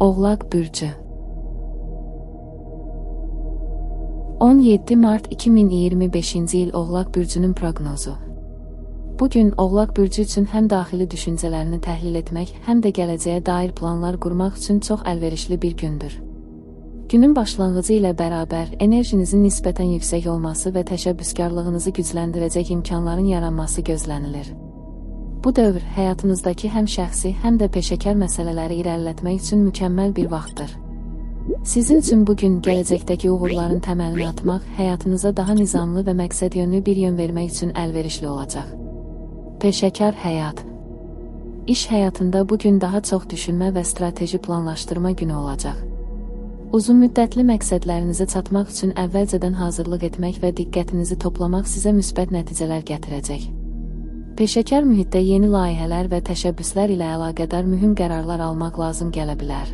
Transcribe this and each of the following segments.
Oğlaq bürcü. 17 Mart 2025-ci il Oğlaq bürcünün proqnozu. Bu gün Oğlaq bürcü üçün həm daxili düşüncələrini təhlil etmək, həm də gələcəyə dair planlar qurmaq üçün çox əlverişli bir gündür. Günün başlanğıcı ilə bərabər enerjinizin nisbətən yüksək olması və təşəbbüskarlığınızı gücləndirəcək imkanların yaranması gözlənilir. Bu dövr həyatınızdakı həm şəxsi, həm də peşəkar məsələləri irəlilətmək üçün mükəmməl bir vaxtdır. Sizin üçün bu gün gələcəkdəki uğurların təməlini atmaq, həyatınıza daha nizamlı və məqsədyönlü bir yön vermək üçün əlverişli olacaq. Peşəkar həyat. İş həyatında bu gün daha çox düşünmə və strateji planlaşdırma günü olacaq. Uzunmüddətli məqsədlərinizə çatmaq üçün əvvəlcədən hazırlıq etmək və diqqətinizi toplamaq sizə müsbət nəticələr gətirəcək. Peşəkar mühitdə yeni layihələr və təşəbbüslər ilə əlaqədar mühüm qərarlar almaq lazım gələ bilər.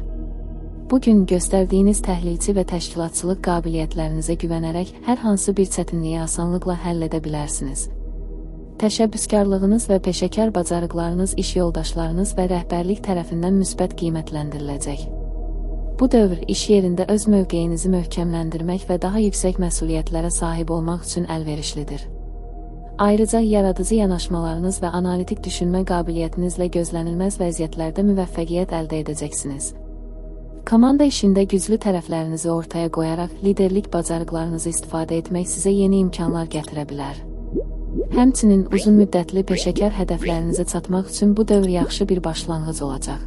Bu gün göstərdiyiniz təhlilçi və təşkilatçılıq qabiliyyətlərinizə güvənərək hər hansı bir çətinliyi asanlıqla həll edə bilərsiniz. Təşəbbüskarlığınız və peşəkar bacarıqlarınız iş yoldaşlarınız və rəhbərlik tərəfindən müsbət qiymətləndiriləcək. Bu dövr iş yerində öz mövqeyinizi möhkəmləndirmək və daha yüksək məsuliyyətlərə sahib olmaq üçün əlverişlidir. Ayrıca yaradıcı yanaşmalarınız və analitik düşünmə qabiliyyətinizlə gözlənilməz vəziyyətlərdə müvəffəqiyyət əldə edəcəksiniz. Komanda işində güclü tərəflərinizi ortaya qoyaraq liderlik bacarıqlarınızı istifadə etmək sizə yeni imkanlar gətirə bilər. Həmçinin uzunmüddətli peşəkar hədəflərinizə çatmaq üçün bu dövr yaxşı bir başlanğıc olacaq.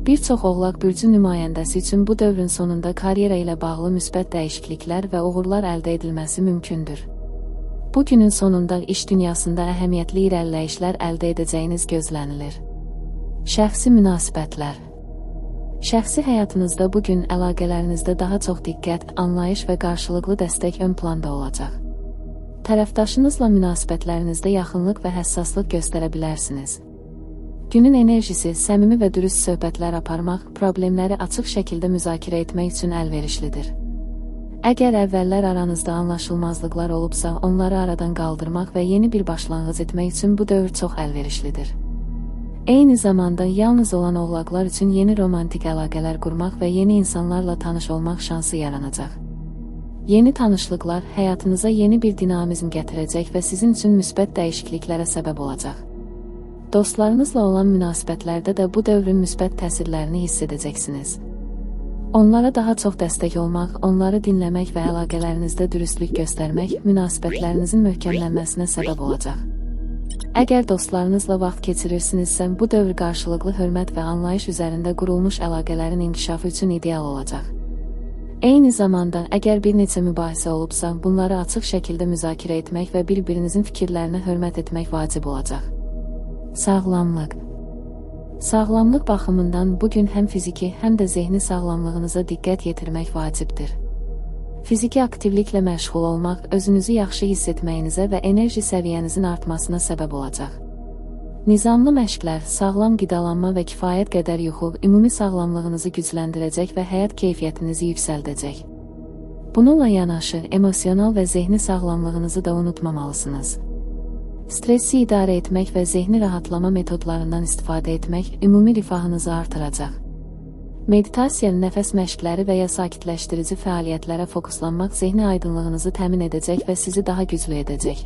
Bir çox Oğlaq bürcü nümayəndəsi üçün bu dövrün sonunda karyera ilə bağlı müsbət dəyişikliklər və uğurlar əldə edilməsi mümkündür. Bu günün sonunda iş dünyasında əhəmiyyətli irəliləyişlər əldə edəcəyiniz gözlənilir. Şəxsi münasibətlər. Şəxsi həyatınızda bu gün əlaqələrinizdə daha çox diqqət, anlayış və qarşılıqlı dəstək ön planda olacaq. Tərəfdaşınızla münasibətlərinizdə yaxınlıq və həssaslıq göstərə bilərsiniz. Günün enerjisi səmimi və dürüst söhbətlər aparmaq, problemləri açıq şəkildə müzakirə etmək üçün əlverişlidir. Əgər əvvəllər aranızda anlaşılmazlıqlar olubsa, onları aradan qaldırmaq və yeni bir başlanğıc etmək üçün bu dövr çox əlverişlidir. Eyni zamanda yalnız olan oğlaqlar üçün yeni romantik əlaqələr qurmaq və yeni insanlarla tanış olmaq şansı yaranacaq. Yeni tanışlıqlar həyatınıza yeni bir dinamizm gətirəcək və sizin üçün müsbət dəyişikliklərə səbəb olacaq. Dostlarınızla olan münasibətlərdə də bu dövrün müsbət təsirlərini hiss edəcəksiniz. Onlara daha çox dəstək olmaq, onları dinləmək və əlaqələrinizdə dürüstlük göstərmək münasibətlərinizin möhkəmlənməsinə səbəb olacaq. Əgər dostlarınızla vaxt keçirirsinizsə, bu dövr qarşılıqlı hörmət və anlayış üzərində qurulmuş əlaqələrin inkişafı üçün ideal olacaq. Eyni zamanda, əgər bir neçə mübahisə olubsa, bunları açıq şəkildə müzakirə etmək və bir-birinizin fikirlərinə hörmət etmək vacib olacaq. Sağlamlıq. Sağlamlıq baxımından bu gün həm fiziki, həm də zehni sağlamlığınıza diqqət yetirmək vacibdir. Fiziki aktivliklə məşğul olmaq özünüzü yaxşı hiss etməyinizə və enerji səviyyənizin artmasına səbəb olacaq. Nizamlı məşqlər, sağlam qidalanma və kifayət qədər yuxu ümumi sağlamlığınızı gücləndirəcək və həyat keyfiyyətinizi yüksəldəcək. Bununla yanaşı, emosional və zehni sağlamlığınızı da unutmamalısınız. Stresi idarə etmək və zehni rahatlama metodlarından istifadə etmək ümumi rifahınızı artıracaq. Meditasiya, nəfəs məşqləri və ya sakitləşdirici fəaliyyətlərə fokuslanmaq zehni aydınlığınızı təmin edəcək və sizi daha güclü edəcək.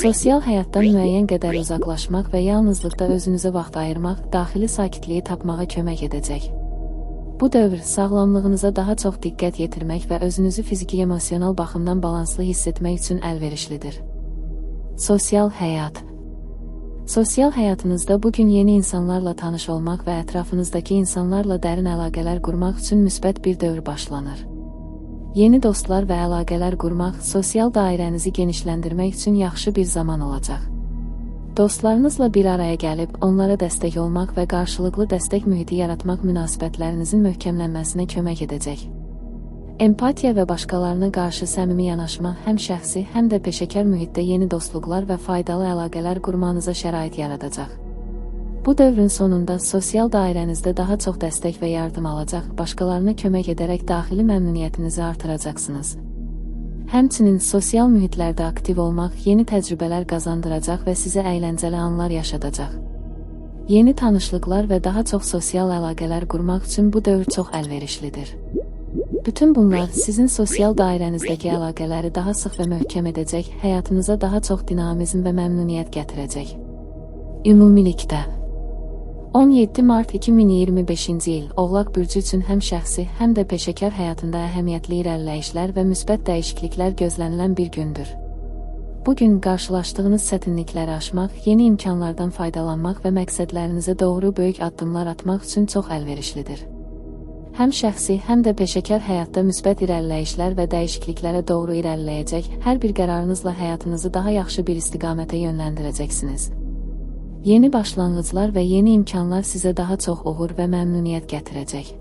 Sosial həyatdan müəyyən qədər uzaqlaşmaq və yalnızlıqda özünüzə vaxt ayırmaq daxili sakitliyi tapmağa kömək edəcək. Bu dövr sağlamlığınıza daha çox diqqət yetirmək və özünüzü fiziki-emosional baxımdan balanslı hiss etmək üçün əlverişlidir. Sosial həyat. Sosial həyatınızda bu gün yeni insanlarla tanış olmaq və ətrafınızdakı insanlarla dərin əlaqələr qurmaq üçün müsbət bir dövr başlanır. Yeni dostlar və əlaqələr qurmaq, sosial dairənizi genişləndirmək üçün yaxşı bir zaman olacaq. Dostlarınızla bir araya gəlib, onlara dəstək olmaq və qarşılıqlı dəstək mühiti yaratmaq münasibətlərinizin möhkəmlənməsinə kömək edəcək. Empatiya və başqalarına qarşı səmimi yanaşma həm şəxsi, həm də peşəkar mühitdə yeni dostluqlar və faydalı əlaqələr qurmanıza şərait yaradacaq. Bu dövrün sonunda sosial dairənizdə daha çox dəstək və yardım alacaq, başqalarına kömək edərək daxili məmnuniyyətinizi artıracaqsınız. Həmçinin sosial mühitlərdə aktiv olmaq yeni təcrübələr qazandıracaq və sizə əyləncəli anlar yaşadacaq. Yeni tanışlıqlar və daha çox sosial əlaqələr qurmaq üçün bu dövr çox əlverişlidir. Bütün bunlar sizin sosial dairənizdəki əlaqələri daha sıx və möhkəm edəcək, həyatınıza daha çox dinamizm və məmnuniyyət gətirəcək. Ümumilikdə 17 mart 2025-ci il Oğlaq bürcü üçün həm şəxsi, həm də peşəkar həyatında əhəmiyyətli irəliləyişlər və müsbət dəyişikliklər gözlənilən bir gündür. Bu gün qarşılaşdığınız çətinlikləri aşmaq, yeni imkanlardan faydalanmaq və məqsədlərinizə doğru böyük addımlar atmaq üçün çox əlverişlidir. Həm şəxsi, həm də peşəkar həyatda müsbət irəliləyişlər və dəyişikliklərə doğru irəliləyəcək, hər bir qərarınızla həyatınızı daha yaxşı bir istiqamətə yönləndirəcəksiniz. Yeni başlanğıclar və yeni imkanlar sizə daha çox uğur və məmnuniyyət gətirəcək.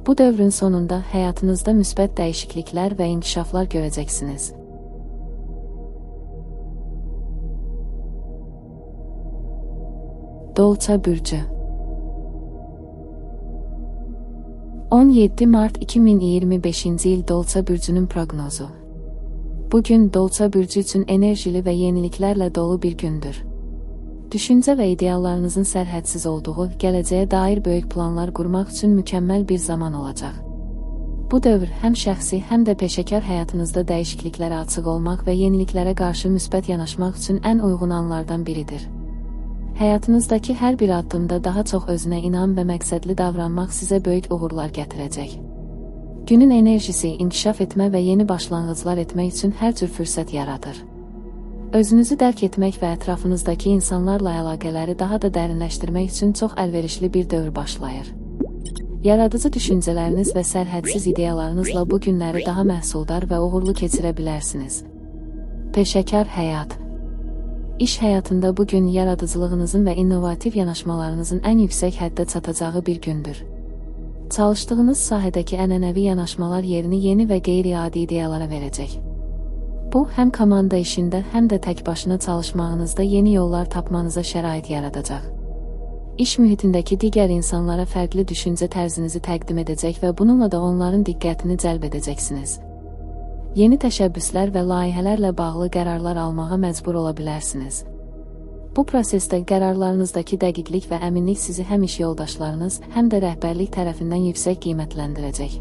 Bu dövrün sonunda həyatınızda müsbət dəyişikliklər və inkişaflar görəcəksiniz. Dolça bürcü 17 mart 2025-ci il Dolça bürcünün proqnozu. Bu gün Dolça bürcü üçün enerjili və yeniliklərlə dolu bir gündür. Düşüncə və ideallarınızın sərhədsiz olduğu, gələcəyə dair böyük planlar qurmaq üçün mükəmməl bir zaman olacaq. Bu dövr həm şəxsi, həm də peşəkar həyatınızda dəyişikliklərə açıq olmaq və yeniliklərə qarşı müsbət yanaşmaq üçün ən uyğun anlardan biridir. Həyatınızdakı hər bir addımda daha çox özünə inam və məqsədli davranmaq sizə böyük uğurlar gətirəcək. Günün enerjisi inkişaf etmə və yeni başlanğıclar etmək üçün hər cür fürsət yaradır. Özünüzü dərk etmək və ətrafınızdakı insanlarla əlaqələri daha da dərinləşdirmək üçün çox əlverişli bir dövr başlayır. Yaradıcı düşüncələriniz və sərhədsiz ideyalarınızla bu günləri daha məhsuldar və uğurlu keçirə bilərsiniz. Peşəkar həyat. İş həyatında bu gün yaradıcılığınızın və innovativ yanaşmalarınızın ən yüksək həddə çatacağı bir gündür. Çalışdığınız sahədəki ənənəvi yanaşmalar yerini yeni və qeyri-adi ideyalara verəcək. Bu, həm komanda işində, həm də tək başına çalışmağınızda yeni yollar tapmanıza şərait yaradacaq. İş mühitindəki digər insanlara fərqli düşüncə tərzinizi təqdim edəcək və bununla da onların diqqətini cəlb edəcəksiniz. Yeni təşəbbüslər və layihələrlə bağlı qərarlar almağa məcbur ola bilərsiniz. Bu prosesdə qərarlarınızdakı dəqiqlik və əminlik sizi həm iş yoldaşlarınız, həm də rəhbərlik tərəfindən yüksək qiymətləndirəcək.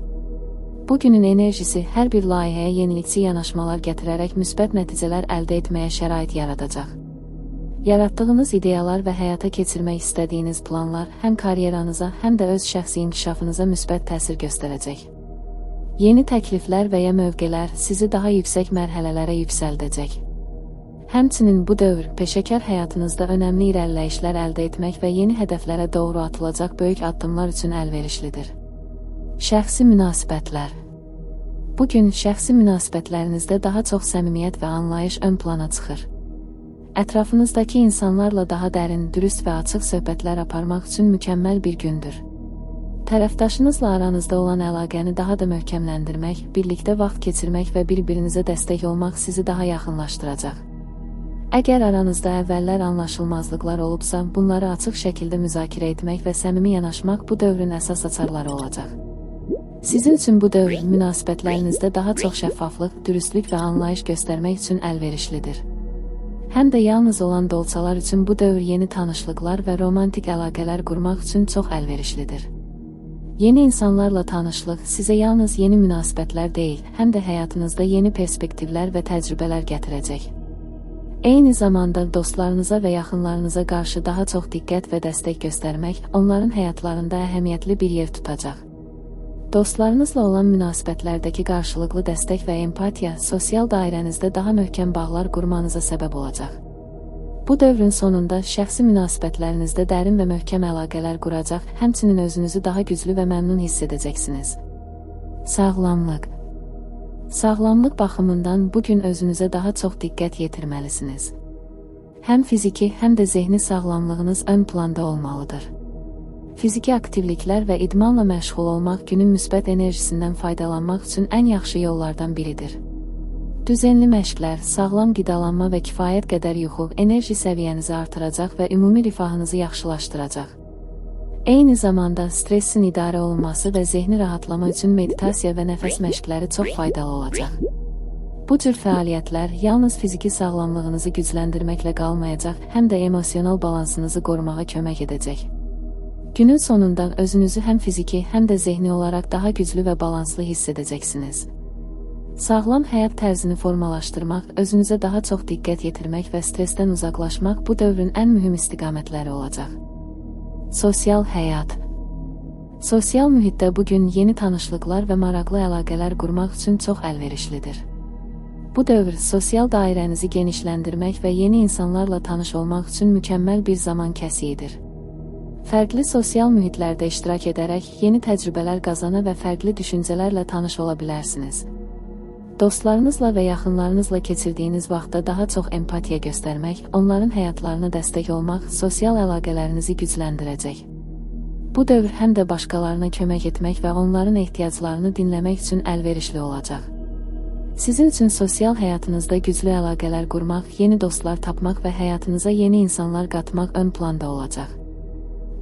Bu günün enerjisi hər bir layihəyə yenilikçi yanaşmalar gətirərək müsbət nəticələr əldə etməyə şərait yaradacaq. Yaratdığınız ideyalar və həyata keçirmək istədiyiniz planlar həm karyeranıza, həm də öz şəxsi inkişafınıza müsbət təsir göstərəcək. Yeni təkliflər və ya mövqelər sizi daha yüksək mərhələlərə yüksəldəcək. Həmçinin bu dövr peşəkar həyatınızda önəmli irəliləyişlər əldə etmək və yeni hədəflərə doğru atılacaq böyük addımlar üçün əlverişlidir. Şəxsi münasibətlər. Bu gün şəxsi münasibətlərinizdə daha çox səmimiyyət və anlayış ön plana çıxır. Ətrafınızdakı insanlarla daha dərin, dürüst və açıq söhbətlər aparmaq üçün mükəmməl bir gündür. Tərəfdaşınızla aranızda olan əlaqəni daha da möhkəmləndirmək, birlikdə vaxt keçirmək və bir-birinizə dəstək olmaq sizi daha yaxınlaşdıracaq. Əgər aranızda əvvəllər anlaşılmazlıqlar olubsa, bunları açıq şəkildə müzakirə etmək və səmimi yanaşmaq bu dövrün əsas açarları olacaq. Sizin üçün bu dövr münasibətlərinizdə daha çox şəffaflıq, dürüstlük və anlayış göstərmək üçün əlverişlidir. Həm də yalnız olan dolçalar üçün bu dövr yeni tanışlıqlar və romantik əlaqələr qurmaq üçün çox əlverişlidir. Yeni insanlarla tanışlıq sizə yalnız yeni münasibətlər deyil, həm də həyatınızda yeni perspektivlər və təcrübələr gətirəcək. Eyni zamanda dostlarınıza və yaxınlarınıza qarşı daha çox diqqət və dəstək göstərmək onların həyatlarında əhəmiyyətli bir yer tutacaq. Dostlarınızla olan münasibətlərdəki qarşılıqlı dəstək və empatiya sosial dairənizdə daha möhkəm bağlar qurmanıza səbəb olacaq. Bu dövrün sonunda şəxsi münasibətlərinizdə dərin və möhkəm əlaqələr quracaq, həmçinin özünüzü daha güclü və məmnun hiss edəcəksiniz. Sağlamlıq. Sağlamlıq baxımından bu gün özünüzə daha çox diqqət yetirməlisiniz. Həm fiziki, həm də zehni sağlamlığınız ön planda olmalıdır. Fiziki aktivliklər və idmanla məşğul olmaq günün müsbət enerjisindən faydalanmaq üçün ən yaxşı yollardan biridir. Düzenli məşqlər, sağlam qidalanma və kifayət qədər yuxu enerji səviyyənizi artıracaq və ümumi rifahınızı yaxşılaşdıracaq. Eyni zamanda stressin idarə olunması və zehni rahatlama üçün meditasiya və nəfəs məşqləri çox faydalı olacaq. Bu cür fəaliyyətlər yalnız fiziki sağlamlığınızı gücləndirməklə qalmayacaq, həm də emosional balansınızı qorumağa kömək edəcək. Günün sonunda özünüzü həm fiziki, həm də zehni olaraq daha güclü və balanslı hiss edəcəksiniz. Sağlam həyat tərzini formalaşdırmaq, özünüzə daha çox diqqət yetirmək və stressdən uzaqlaşmaq bu dövrün ən mühüm istiqamətləri olacaq. Sosial həyat. Sosial mühitdə bu gün yeni tanışlıqlar və maraqlı əlaqələr qurmaq üçün çox əlverişlidir. Bu dövr sosial dairənizi genişləndirmək və yeni insanlarla tanış olmaq üçün mükəmməl bir zaman kəsiyidir. Fərqli sosial mühitlərdə iştirak edərək yeni təcrübələr qazana və fərqli düşüncələrlə tanış ola bilərsiniz. Dostlarınızla və yaxınlarınızla keçirdiyiniz vaxtda daha çox empatiya göstərmək, onların həyatlarına dəstək olmaq sosial əlaqələrinizi gücləndirəcək. Bu dövr həm də başqalarına kömək etmək və onların ehtiyaclarını dinləmək üçün əlverişli olacaq. Sizin üçün sosial həyatınızda güclü əlaqələr qurmaq, yeni dostlar tapmaq və həyatınıza yeni insanlar qatmaq ön planda olacaq.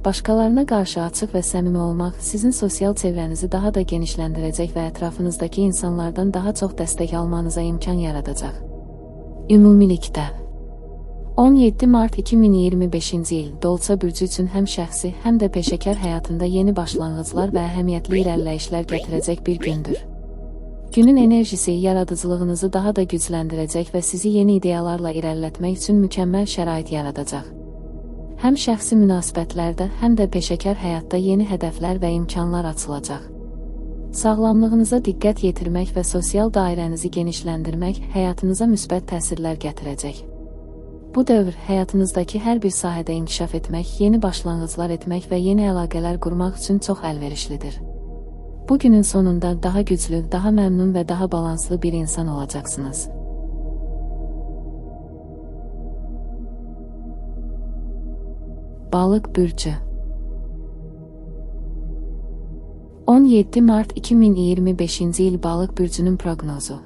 Başqalarına qarşı açıq və səmimi olmaq sizin sosial çevrənizi daha da genişləndirəcək və ətrafınızdakı insanlardan daha çox dəstək almanıza imkan yaradacaq. Ümumilikdə 17 Mart 2025-ci il Dolça bürcü üçün həm şəxsi, həm də peşəkar həyatında yeni başlanğıclar və əhəmiyyətli irəliləyişlər gətirəcək bir gündür. Günün enerjisi yaradıcılığınızı daha da gücləndirəcək və sizi yeni ideyalarla irəlilətmək üçün mükəmməl şərait yaradacaq. Həm şəxsi münasibətlərdə, həm də peşəkar həyatda yeni hədəflər və imkanlar açılacaq. Sağlamlığınıza diqqət yetirmək və sosial dairənizi genişləndirmək həyatınıza müsbət təsirlər gətirəcək. Bu dövr həyatınızdakı hər bir sahədə inkişaf etmək, yeni başlanğıclar etmək və yeni əlaqələr qurmaq üçün çox əlverişlidir. Bu günün sonunda daha güclü, daha məmnun və daha balanslı bir insan olacaqsınız. Balıq bürcü. 17 Mart 2025-ci il Balıq bürcünün proqnozu.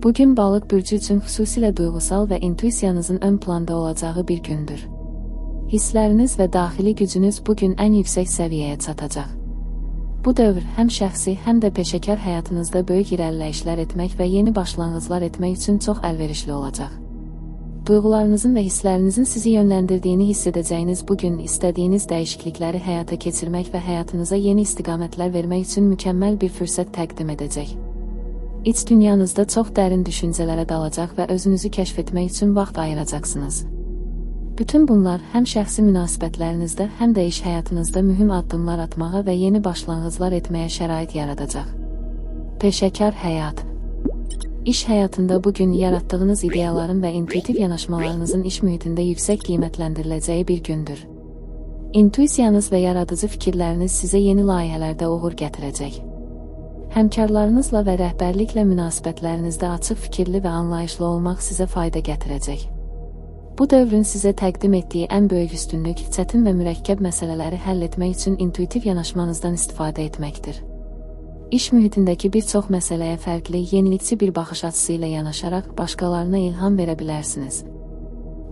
Bugün Balıq bürcü üçün xüsusilə duyğusal və intuisiyanızın ön planda olacağı bir gündür. Hissləriniz və daxili gücünüz bugün ən yüksək səviyyəyə çatacaq. Bu dövr həm şəxsi, həm də peşəkar həyatınızda böyük irəliləyişlər etmək və yeni başlanğıclar etmək üçün çox əlverişli olacaq. Duyğularınızın və hisslərinizin sizi yönləndirdiyini hiss edəcəyiniz bu gün istədiyiniz dəyişiklikləri həyata keçirmək və həyatınıza yeni istiqamətlər vermək üçün mükəmməl bir fürsət təqdim edəcək. İç dünyanızda çox dərin düşüncələrə dalacaq və özünüzü kəşf etmək üçün vaxt ayıracaqsınız. Bütün bunlar həm şəxsi münasibətlərinizdə, həm də iş həyatınızda mühüm addımlar atmağa və yeni başlanğıclar etməyə şərait yaradacaq. Peşəkar həyat. İş həyatında bu gün yaratdığınız ideyaların və intuitiv yanaşmalarınızın iş mühitində yüksək qiymətləndiriləcəyi bir gündür. İntuisiyanız və yaradıcı fikirləriniz sizə yeni layihələrdə uğur gətirəcək. Həmkarlarınızla və rəhbərliklə münasibətlərinizdə açıq fikirli və anlayışlı olmaq sizə fayda gətirəcək. Bu dövrün sizə təqdim etdiyi ən böyük üstünlük, çətin və mürəkkəb məsələləri həll etmək üçün intuitiv yanaşmanızdan istifadə etməkdir. İş mühitindəki bir çox məsələyə fərqli, yenilikçi bir baxış açısı ilə yanaşaraq başqalarına ilham verə bilərsiniz.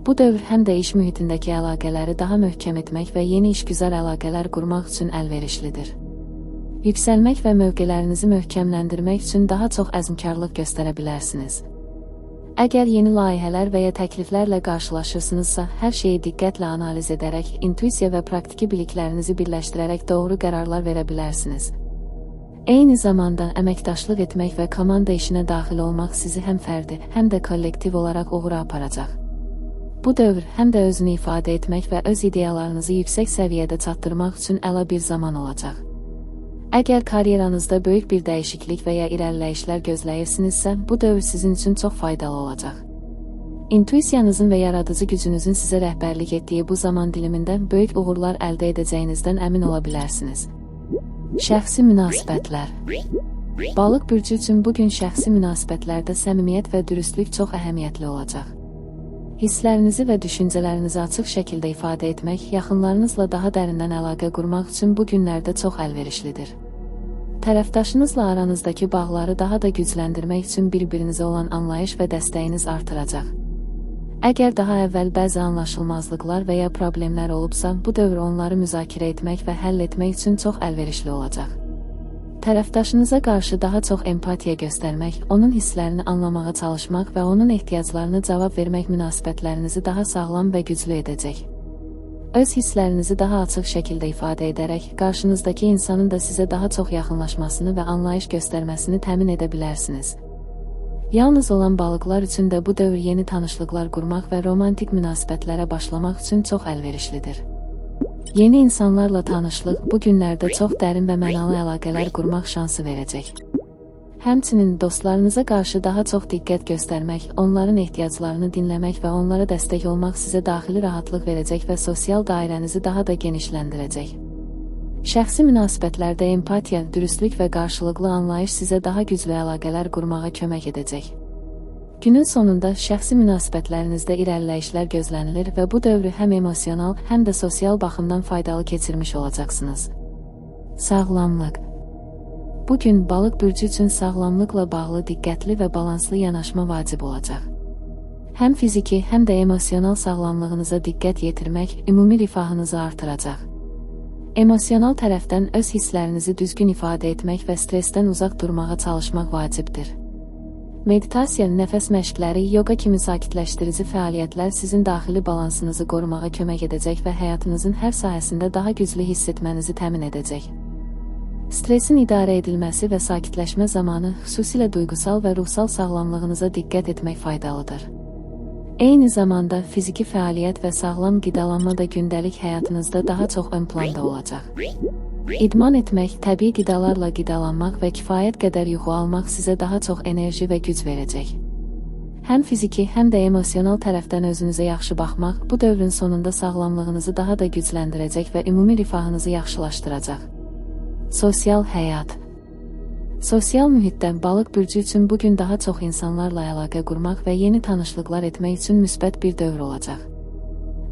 Bu dövr həm də iş mühitindəki əlaqələri daha möhkəm etmək və yeni işgüzar əlaqələr qurmaq üçün əlverişlidir. Yüksəlmək və mövqelərinizi möhkəmləndirmək üçün daha çox əzmkarlıq göstərə bilərsiniz. Əgər yeni layihələr və ya təkliflərlə qarşılaşırsınızsa, hər şeyi diqqətlə analiz edərək, intuisiya və praktiki biliklərinizi birləşdirərək doğru qərarlar verə bilərsiniz. Eyni zamanda əməkdaşlıq etmək və komanda işinə daxil olmaq sizi həm fərdi, həm də kollektiv olaraq uğura aparacaq. Bu dövr həm də özünü ifadə etmək və öz ideyalarınızı yüksək səviyyədə çatdırmaq üçün əla bir zaman olacaq. Əgər karyeranızda böyük bir dəyişiklik və ya irəliləyişlər gözləyirsinizsə, bu dövr sizin üçün çox faydalı olacaq. İntuisiyanızın və yaradıcı gücünüzün sizə rəhbərlik etdiyi bu zaman dilimində böyük uğurlar əldə edəcəyinizdən əmin ola bilərsiniz. Şəxsi münasibətlər. Balıq bürcü üçün bugün şəxsi münasibətlərdə səmimiyyət və dürüstlük çox əhəmiyyətli olacaq. Hisslərinizi və düşüncələrinizi açıq şəkildə ifadə etmək, yaxınlarınızla daha dərindən əlaqə qurmaq üçün bu günlərdə çox əlverişlidir. Tərəfdaşınızla aranızdakı bağları daha da gücləndirmək üçün bir-birinizə olan anlayış və dəstəyiniz artıracaq. Əgər daha əvvəl bəzi anlaşılmazlıqlar və ya problemlər olubsa, bu dövr onları müzakirə etmək və həll etmək üçün çox əlverişli olacaq. Tərəfdaşınıza qarşı daha çox empatiya göstərmək, onun hisslərini anlamağa çalışmaq və onun ehtiyaclarına cavab vermək münasibətlərinizi daha sağlam və güclü edəcək. Öz hisslərinizi daha açıq şəkildə ifadə edərək, qarşınızdakı insanın da sizə daha çox yaxınlaşmasını və anlayış göstərməsini təmin edə bilərsiniz. Yalnız olan balıqlar üçün də bu dövr yeni tanışlıqlar qurmaq və romantik münasibətlərə başlamaq üçün çox əlverişlidir. Yeni insanlarla tanışlıq bu günlərdə çox dərin və mənalı əlaqələr qurmaq şansı verəcək. Həmçinin dostlarınıza qarşı daha çox diqqət göstərmək, onların ehtiyaclarını dinləmək və onlara dəstək olmaq sizə daxili rahatlıq verəcək və sosial dairənizi daha da genişləndirəcək. Şəxsi münasibətlərdə empatiya, dürüstlük və qarşılıqlı anlayış sizə daha güclü əlaqələr qurmağa kömək edəcək. Günün sonunda şəxsi münasibətlərinizdə irəliləyişlər gözlənilir və bu dövrü həm emosional, həm də sosial baxımdan faydalı keçirmiş olacaqsınız. Sağlamlıq. Bu gün Balıq bürcü üçün sağlamlıqla bağlı diqqətli və balanslı yanaşma vacib olacaq. Həm fiziki, həm də emosional sağlamlığınıza diqqət yetirmək ümumi rifahınızı artıracaq. Emosional tərəfdən öz hisslərinizi düzgün ifadə etmək və stressdən uzaq durmağa çalışmaq vacibdir. Meditasiya, nəfəs məşqləri, yoga kimi sakitləşdirici fəaliyyətlər sizin daxili balansınızı qorumağa kömək edəcək və həyatınızın hər sahəsində daha güclü hiss etmənizi təmin edəcək. Stressin idarə edilməsi və sakitləşmə zamanı xüsusilə duyğusal və ruhsal sağlamlığınıza diqqət etmək faydalıdır. Eyni zamanda fiziki fəaliyyət və sağlam qidalanma da gündəlik həyatınızda daha çox ön planda olacaq. İdman etmək, təbii qidalarla qidalanmaq və kifayət qədər yuxu almaq sizə daha çox enerji və güc verəcək. Həm fiziki, həm də emosional tərəfdən özünüzə yaxşı baxmaq bu dövrün sonunda sağlamlığınızı daha da gücləndirəcək və ümumi rifahınızı yaxşılaşdıracaq. Sosial həyat. Sosial mühitdə Balıq bürcü üçün bu gün daha çox insanlarla əlaqə qurmaq və yeni tanışlıqlar etmək üçün müsbət bir dövr olacaq.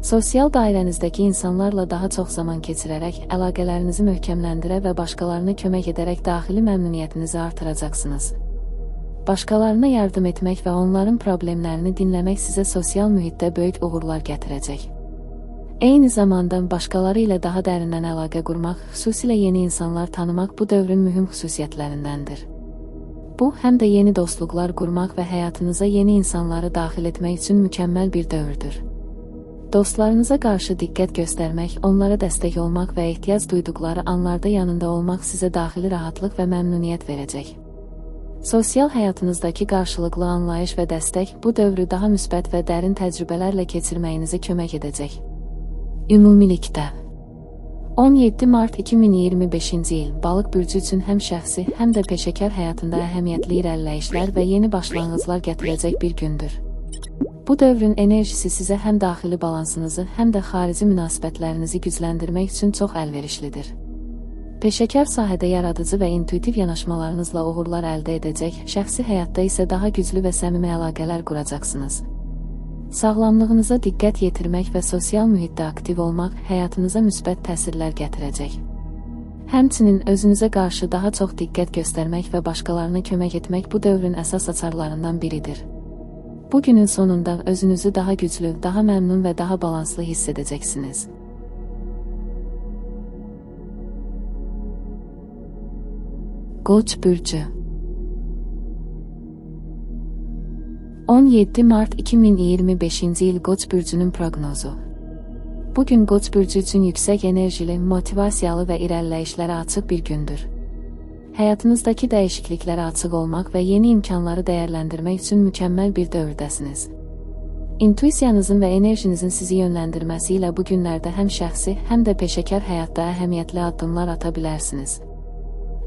Sosial dairənizdəki insanlarla daha çox zaman keçirərək, əlaqələrinizi möhkəmləndirə və başqalarına kömək edərək daxili məmnuniyyətinizi artıracaqsınız. Başqalarına yardım etmək və onların problemlərini dinləmək sizə sosial mühitdə böyük uğurlar gətirəcək. Eyni zamanda başqaları ilə daha dərindən əlaqə qurmaq, xüsusilə yeni insanlar tanımaq bu dövrün mühüm xüsusiyyətlərindəndir. Bu, həm də yeni dostluqlar qurmaq və həyatınıza yeni insanları daxil etmək üçün mükəmməl bir dövrdür. Dostlarınıza qarşı diqqət göstərmək, onlara dəstək olmaq və ehtiyac duyduqları anlarda yanında olmaq sizə daxili rahatlıq və məmnuniyyət verəcək. Sosial həyatınızdakı qarşılıqlı anlayış və dəstək bu dövrü daha müsbət və dərin təcrübələrlə keçirməyinizə kömək edəcək. Ümumilikdə 17 mart 2025-ci il Balıq bürcü üçün həm şəxsi, həm də peşəkar həyatında əhəmiyyətli irəliləyişlər və yeni başlanğıclar gətirəcək bir gündür. Bu dövrün enerjisi sizə həm daxili balansınızı, həm də xarici münasibətlərinizi gücləndirmək üçün çox əlverişlidir. Peşəkar sahədə yaradıcı və intuitiv yanaşmalarınızla uğurlar əldə edəcək, şəxsi həyatda isə daha güclü və səmimi əlaqələr quracaqsınız. Sağlamlığınıza diqqət yetirmək və sosial mühitdə aktiv olmaq həyatınıza müsbət təsirlər gətirəcək. Həmçinin özünüzə qarşı daha çox diqqət göstərmək və başqalarına kömək etmək bu dövrün əsas açarlarından biridir. Bu günün sonunda özünüzü daha güclü, daha məmnun və daha balanslı hiss edəcəksiniz. Qoç bürcü. 17 mart 2025-ci il Qoç bürcünün proqnozu. Bu gün Qoç bürcü üçün yüksək enerjili, motivasiyalı və irəliləyişlərə açıq bir gündür. Həyatınızdakı dəyişikliklərə açıq olmaq və yeni imkanları dəyərləndirmək üçün mükəmməl bir dövrdəsiniz. İntuisiyanızın və enerjinizin sizi yönləndirməsi ilə bu günlərdə həm şəxsi, həm də peşəkar həyatda əhəmiyyətli addımlar ata bilərsiniz.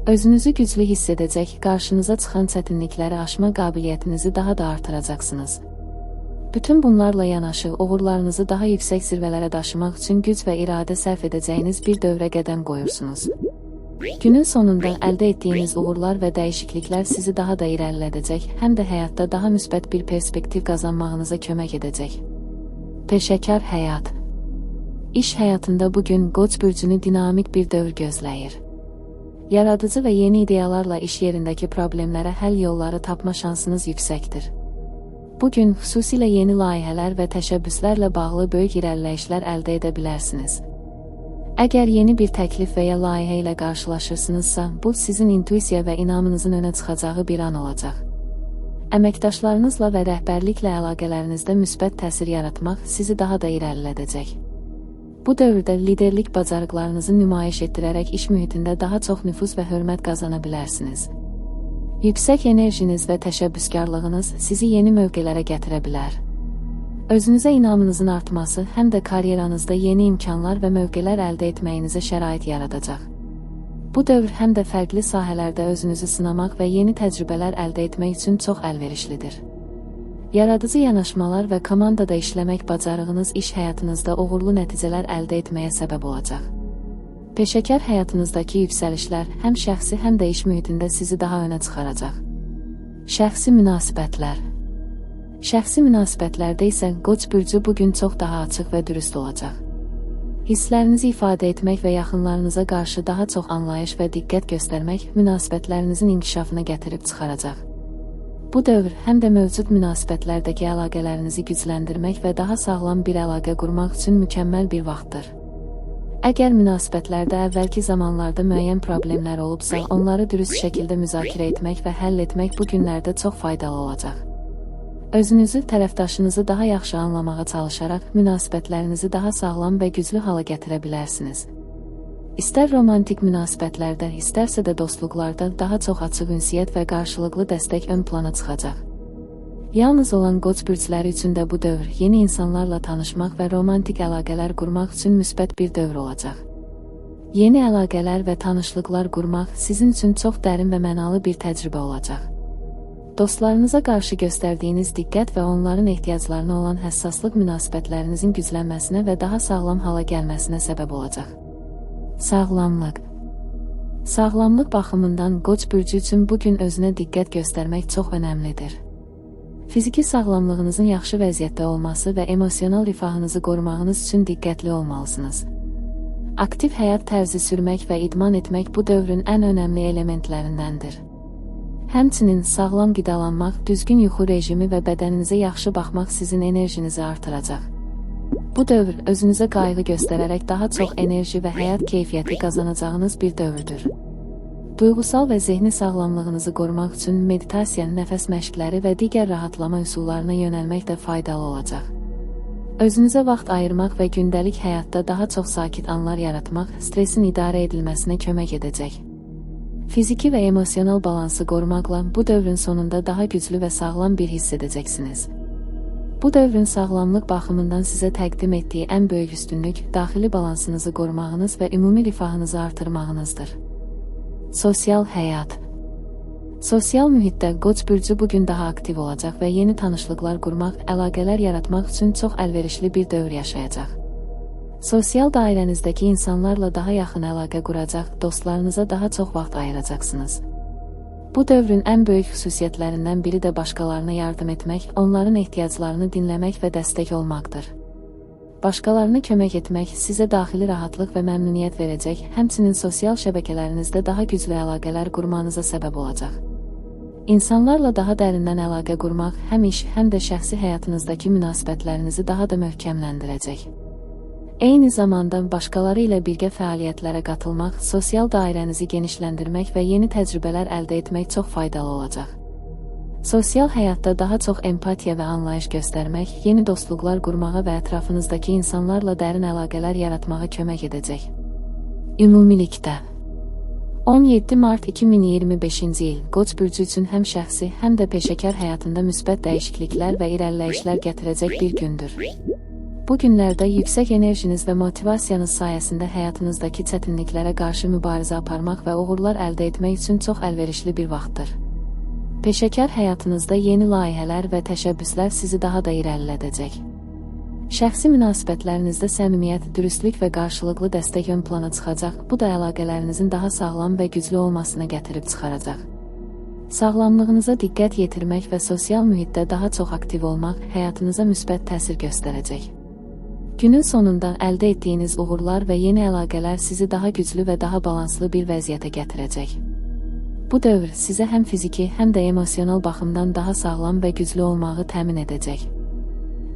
Özünüzü güclü hiss edəcək, qarşınıza çıxan çətinlikləri aşma qabiliyyətinizi daha da artıracaqsınız. Bütün bunlarla yanaşı, uğurlarınızı daha yüksək zirvələrə daşımaq üçün güc və iradə sərf edəcəyiniz bir dövrə qədəm qoyursunuz. Günün sonunda əldə etdiyiniz uğurlar və dəyişikliklər sizi daha da irəlilədəcək, həm də həyatda daha müsbət bir perspektiv qazanmağınıza kömək edəcək. Peşəkar həyat. İş həyatında bu gün Qoç bürcünü dinamik bir dövr gözləyir. Yaradıcı və yeni ideyalarla iş yerindəki problemlərə həll yolları tapma şansınız yüksəkdir. Bu gün xüsusilə yeni layihələr və təşəbbüslərlə bağlı böyük irəliləyişlər əldə edə bilərsiniz. Əgər yeni bir təklif və ya layihə ilə qarşılaşırsınızsa, bu sizin intuisiya və inamınızın önə çıxacağı bir an olacaq. Əməkdaşlarınızla və rəhbərliklə əlaqələrinizdə müsbət təsir yaratmaq sizi daha da irəlilədəcək. Bu dövrdə liderlik bacarıqlarınızı nümayiş etdirərək iş mühitində daha çox nüfuz və hörmət qazana bilərsiniz. Yüksək enerjiniz və təşəbbüskarlığınız sizi yeni mövqelərə gətirə bilər. Özünüzə inamınızın artması həm də karyeranızda yeni imkanlar və mövqelər əldə etməyinizə şərait yaradacaq. Bu dövr həm də fərqli sahələrdə özünüzü sınamaq və yeni təcrübələr əldə etmək üçün çox əlverişlidir. Yaradıcı yanaşmalar və komandada işləmək bacarığınız iş həyatınızda uğurlu nəticələr əldə etməyə səbəb olacaq. Peşəkar həyatınızdakı yüksəlişlər həm şəxsi, həm də iş mühitində sizi daha önə çıxaracaq. Şəxsi münasibətlər. Şəxsi münasibətlərdə isə Qoç bürcü bugün çox daha açıq və dürüst olacaq. Hisslərinizi ifadə etmək və yaxınlarınıza qarşı daha çox anlayış və diqqət göstərmək münasibətlərinizin inkişafına gətirib çıxaracaq. Bu dövr həm də mövcud münasibətlərdəki əlaqələrinizi gücləndirmək və daha sağlam bir əlaqə qurmaq üçün mükəmməl bir vaxtdır. Əgər münasibətlərdə əvvəlki zamanlarda müəyyən problemlər olubsa, onları dürüst şəkildə müzakirə etmək və həll etmək bu günlərdə çox faydalı olacaq. Özünüzü, tərəfdaşınızı daha yaxşı anlamağa çalışaraq münasibətlərinizi daha sağlam və güclü hala gətirə bilərsiniz. İstər romantik münasibətlərdə, istərsə də dostluqlarda daha çox açıq ünsiyyət və qarşılıqlı dəstək ön plana çıxacaq. Yalnız olan Qoç bürcləri üçün də bu dövr yeni insanlarla tanışmaq və romantik əlaqələr qurmaq üçün müsbət bir dövr olacaq. Yeni əlaqələr və tanışlıqlar qurmaq sizin üçün çox dərin və mənalı bir təcrübə olacaq. Dostlarınıza qarşı göstərdiyiniz diqqət və onların ehtiyaclarına olan həssaslıq münasibətlərinizin güclənməsinə və daha sağlam hala gəlməsinə səbəb olacaq. Sağlamlıq. Sağlamlıq baxımından Qoç bürcü üçün bugün özünə diqqət göstərmək çox önəmlidir. Fiziki sağlamlığınızın yaxşı vəziyyətdə olması və emosional rifahınızı qorumağınız üçün diqqətli olmalısınız. Aktiv həyat tərzi sürmək və idman etmək bu dövrün ən önəmli elementlərindəndir. Həmçinin sağlam qidalanmaq, düzgün yuxu rejimi və bədəninizə yaxşı baxmaq sizin enerjinizi artıracaq. Bu dövr özünüzə qayğı göstərərək daha çox enerji və həyat keyfiyyəti qazanacağınız bir dövrdür. Duyğusal və zehni sağlamlığınızı qorumaq üçün meditasiya, nəfəs məşqləri və digər rahatlama üsullarına yönəlmək də faydalı olacaq. Özünüzə vaxt ayırmaq və gündəlik həyatda daha çox sakit anlar yaratmaq stresin idarə edilməsinə kömək edəcək. Fiziki və emosional balansı qorumaqla bu dövrün sonunda daha güclü və sağlam bir hiss edəcəksiniz. Bu dövrün sağlamlıq baxımından sizə təqdim etdiyi ən böyük üstünlük daxili balansınızı qorumağınız və ümumi rifahınızı artırmağınızdır. Sosial həyat. Sosial mühitdə Qoç bürcü bugün daha aktiv olacaq və yeni tanışlıqlar qurmaq, əlaqələr yaratmaq üçün çox əlverişli bir dövr yaşayacaq. Sosial dairənizdəki insanlarla daha yaxın əlaqə quracaq, dostlarınıza daha çox vaxt ayıracaqsınız. Bu dövrün ən böyük xüsusiyyətlərindən biri də başqalarına yardım etmək, onların ehtiyaclarını dinləmək və dəstək olmaqdır. Başqalarına kömək etmək sizə daxili rahatlıq və məmnuniyyət verəcək, həmçinin sosial şəbəkələrinizdə daha güclü əlaqələr qurmanıza səbəb olacaq. İnsanlarla daha dərindən əlaqə qurmaq həm iş, həm də şəxsi həyatınızdakı münasibətlərinizi daha da möhkəmləndirəcək. Eyni zamanda başqaları ilə birgə fəaliyyətlərə qatılmaq, sosial dairənizi genişləndirmək və yeni təcrübələr əldə etmək çox faydalı olacaq. Sosial həyatda daha çox empatiya və anlayış göstərmək, yeni dostluqlar qurmağa və ətrafınızdakı insanlarla dərin əlaqələr yaratmağa kömək edəcək. Ümumilikdə 17 mart 2025-ci il Qoç bürcü üçün həm şəxsi, həm də peşəkar həyatında müsbət dəyişikliklər və irəliləyişlər gətirəcək bir gündür. Bu günlərdə yüksək enerjiniz və motivasiyanız sayəsində həyatınızdakı çətinliklərə qarşı mübarizə aparmaq və uğurlar əldə etmək üçün çox əlverişli bir vaxtdır. Peşəkar həyatınızda yeni layihələr və təşəbbüslər sizi daha da irəlilədəcək. Şəxsi münasibətlərinizdə səmimiyyət, dürüstlük və qarşılıqlı dəstək ön plana çıxacaq, bu da əlaqələrinizin daha sağlam və güclü olmasına gətirib çıxaracaq. Sağlamlığınıza diqqət yetirmək və sosial mühitdə daha çox aktiv olmaq həyatınıza müsbət təsir göstərəcək. Günün sonunda əldə etdiyiniz uğurlar və yeni əlaqələr sizi daha güclü və daha balanslı bir vəziyyətə gətirəcək. Bu dövr sizə həm fiziki, həm də emosional baxımdan daha sağlam və güclü olmağı təmin edəcək.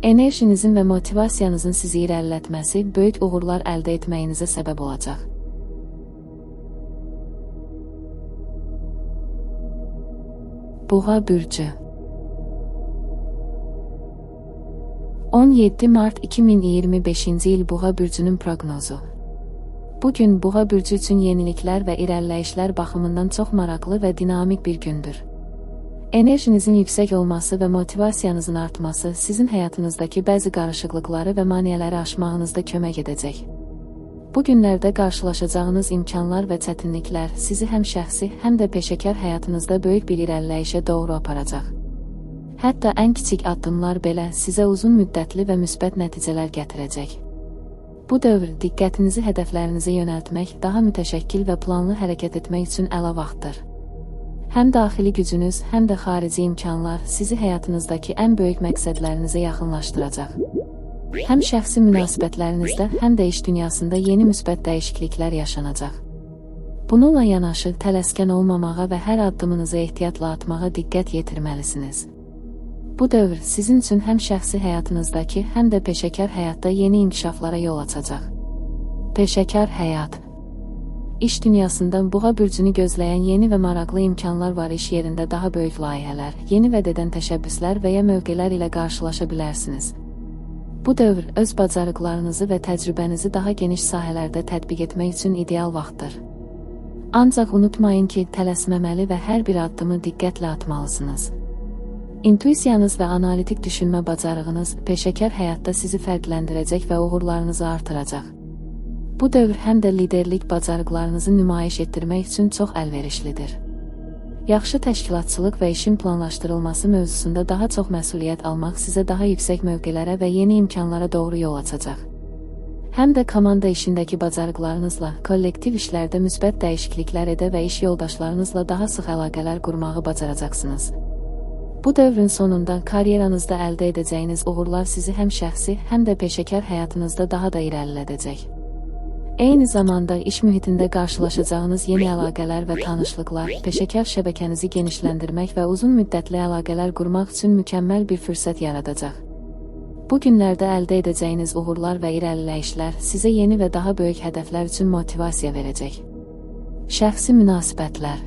Enerjinizin və motivasiyanızın sizi irəlilətməsi böyük uğurlar əldə etməyinizə səbəb olacaq. Boğa bürcü. 17 Mart 2025-ci il Boğa bürcünün proqnozu. Bu gün Boğa bürcü üçün yeniliklər və irəliləyişlər baxımından çox maraqlı və dinamik bir gündür. Enerjinizin yüksək olması və motivasiyanızın artması sizin həyatınızdakı bəzi qarışıqlıqları və maneələri aşmağınızda kömək edəcək. Bu günlərdə qarşılaşacağınız imkanlar və çətinliklər sizi həm şəxsi, həm də peşəkar həyatınızda böyük bir irəliləyişə doğru aparacaq. Hətta ən kiçik addımlar belə sizə uzun müddətli və müsbət nəticələr gətirəcək. Bu dövr diqqətinizi hədəflərinizə yönəltmək, daha mütəşəkkil və planlı hərəkət etmək üçün əla vaxtdır. Həm daxili gücünüz, həm də xarici imkanlar sizi həyatınızdakı ən böyük məqsədlərinizə yaxınlaşdıracaq. Həm şəxsi münasibətlərinizdə, həm də iş dünyasında yeni müsbət dəyişikliklər yaşanacaq. Bununla yanaşı tələskən olmamağa və hər addımınızı ehtiyatla atmağa diqqət yetirməlisiniz. Bu dövr sizin üçün həm şəxsi həyatınızdakı, həm də peşəkar həyatda yeni inkişaflara yol açacaq. Peşəkar həyat. İş dünyasında Boğa bürcünü gözləyən yeni və maraqlı imkanlar var. İş yerində daha böyük layihələr, yeni vəd edən təşəbbüslər və ya mövqelər ilə qarşılaşa bilərsiniz. Bu dövr öz bacarıqlarınızı və təcrübənizi daha geniş sahələrdə tətbiq etmək üçün ideal vaxtdır. Ancaq unutmayın ki, tələsməməli və hər bir addımı diqqətlə atmalısınız. İntuisiyanız və analitik düşünmə bacarığınız peşəkar həyatda sizi fərqləndirəcək və uğurlarınızı artıracaq. Bu dövr həm də liderlik bacarıqlarınızı nümayiş etdirmək üçün çox əlverişlidir. Yaxşı təşkilatçılıq və işin planlaşdırılması mövzusunda daha çox məsuliyyət almaq sizə daha yüksək mövqelərə və yeni imkanlara doğru yol açacaq. Həm də komanda işindəki bacarıqlarınızla kollektiv işlərdə müsbət dəyişikliklər edə və iş yoldaşlarınızla daha sıx əlaqələr qurmağı bacaracaqsınız. Bu dövrün sonunda karyeranızda əldə edəcəyiniz uğurlar sizi həm şəxsi, həm də peşəkar həyatınızda daha da irəlilədəcək. Eyni zamanda iş mühitində qarşılaşacağınız yeni əlaqələr və tanışlıqlar, peşəkar şəbəkənizi genişləndirmək və uzun müddətli əlaqələr qurmaq üçün mükəmməl bir fürsət yaradacaq. Bu günlərdə əldə edəcəyiniz uğurlar və irəliləyişlər sizə yeni və daha böyük hədəflər üçün motivasiya verəcək. Şəxsi münasibətlər.